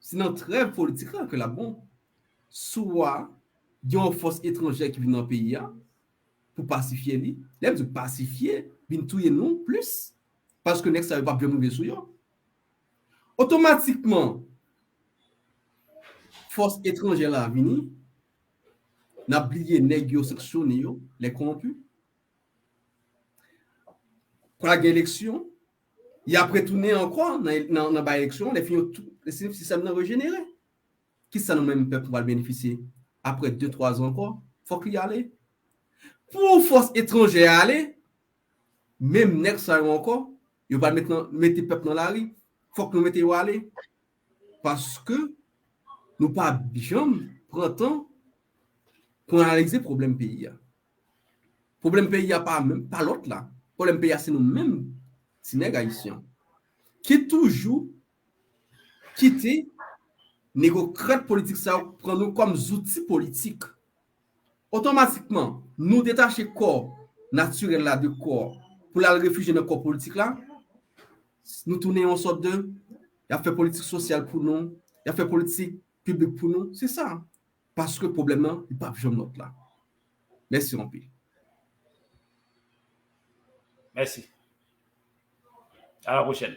se nan trèv politik la ke l ap bon. Swa gen yon fòs etranjè ki vin nan peyi a, pou pasifye li. Lè m di pasifye, vin touye nou plis. Paske nèg sa yo p ap janm rive sou yo. Otomatikman, fòs etranjè la vini, n ap bliye nèg yo sanksyone yo, les corrompus. Pou la gen eleksyon, y ap retounen ankò nan, nan, nan bay eleksyon, lè fini yo tou, sistèm nan rejenere. Kisa nou menm pèp nou pral benefisye apre de, twa zan ankò? Fòk li ale. Pou fòs etranjè ale, menm nèg sa yo ankò, yo pral met nan, mete pèp nan lari. Fòk nou mete yo ale. Paske nou pa janm pran tan pou analize pwoblèm peyi a. Pwoblèm peyi a pa menm, pa lòt la. Pwoblèm peyi a se nou menm, ti nèg ayisyen. Ki toujou kite negokrat politik sa yo pran nou kòm zouti politik. Otomatikman, nou detache kò natirèl la de kò pou l al refijye nan kò politik la, nou tounen yon sòt de, y ap fè politik sosyal pou nou, y ap fè politik piblik pou nou. Se sa. Paske pwoblèm nan, li p ap janm lòt la. Mèsi anpil. Mèsi. À la prochaine.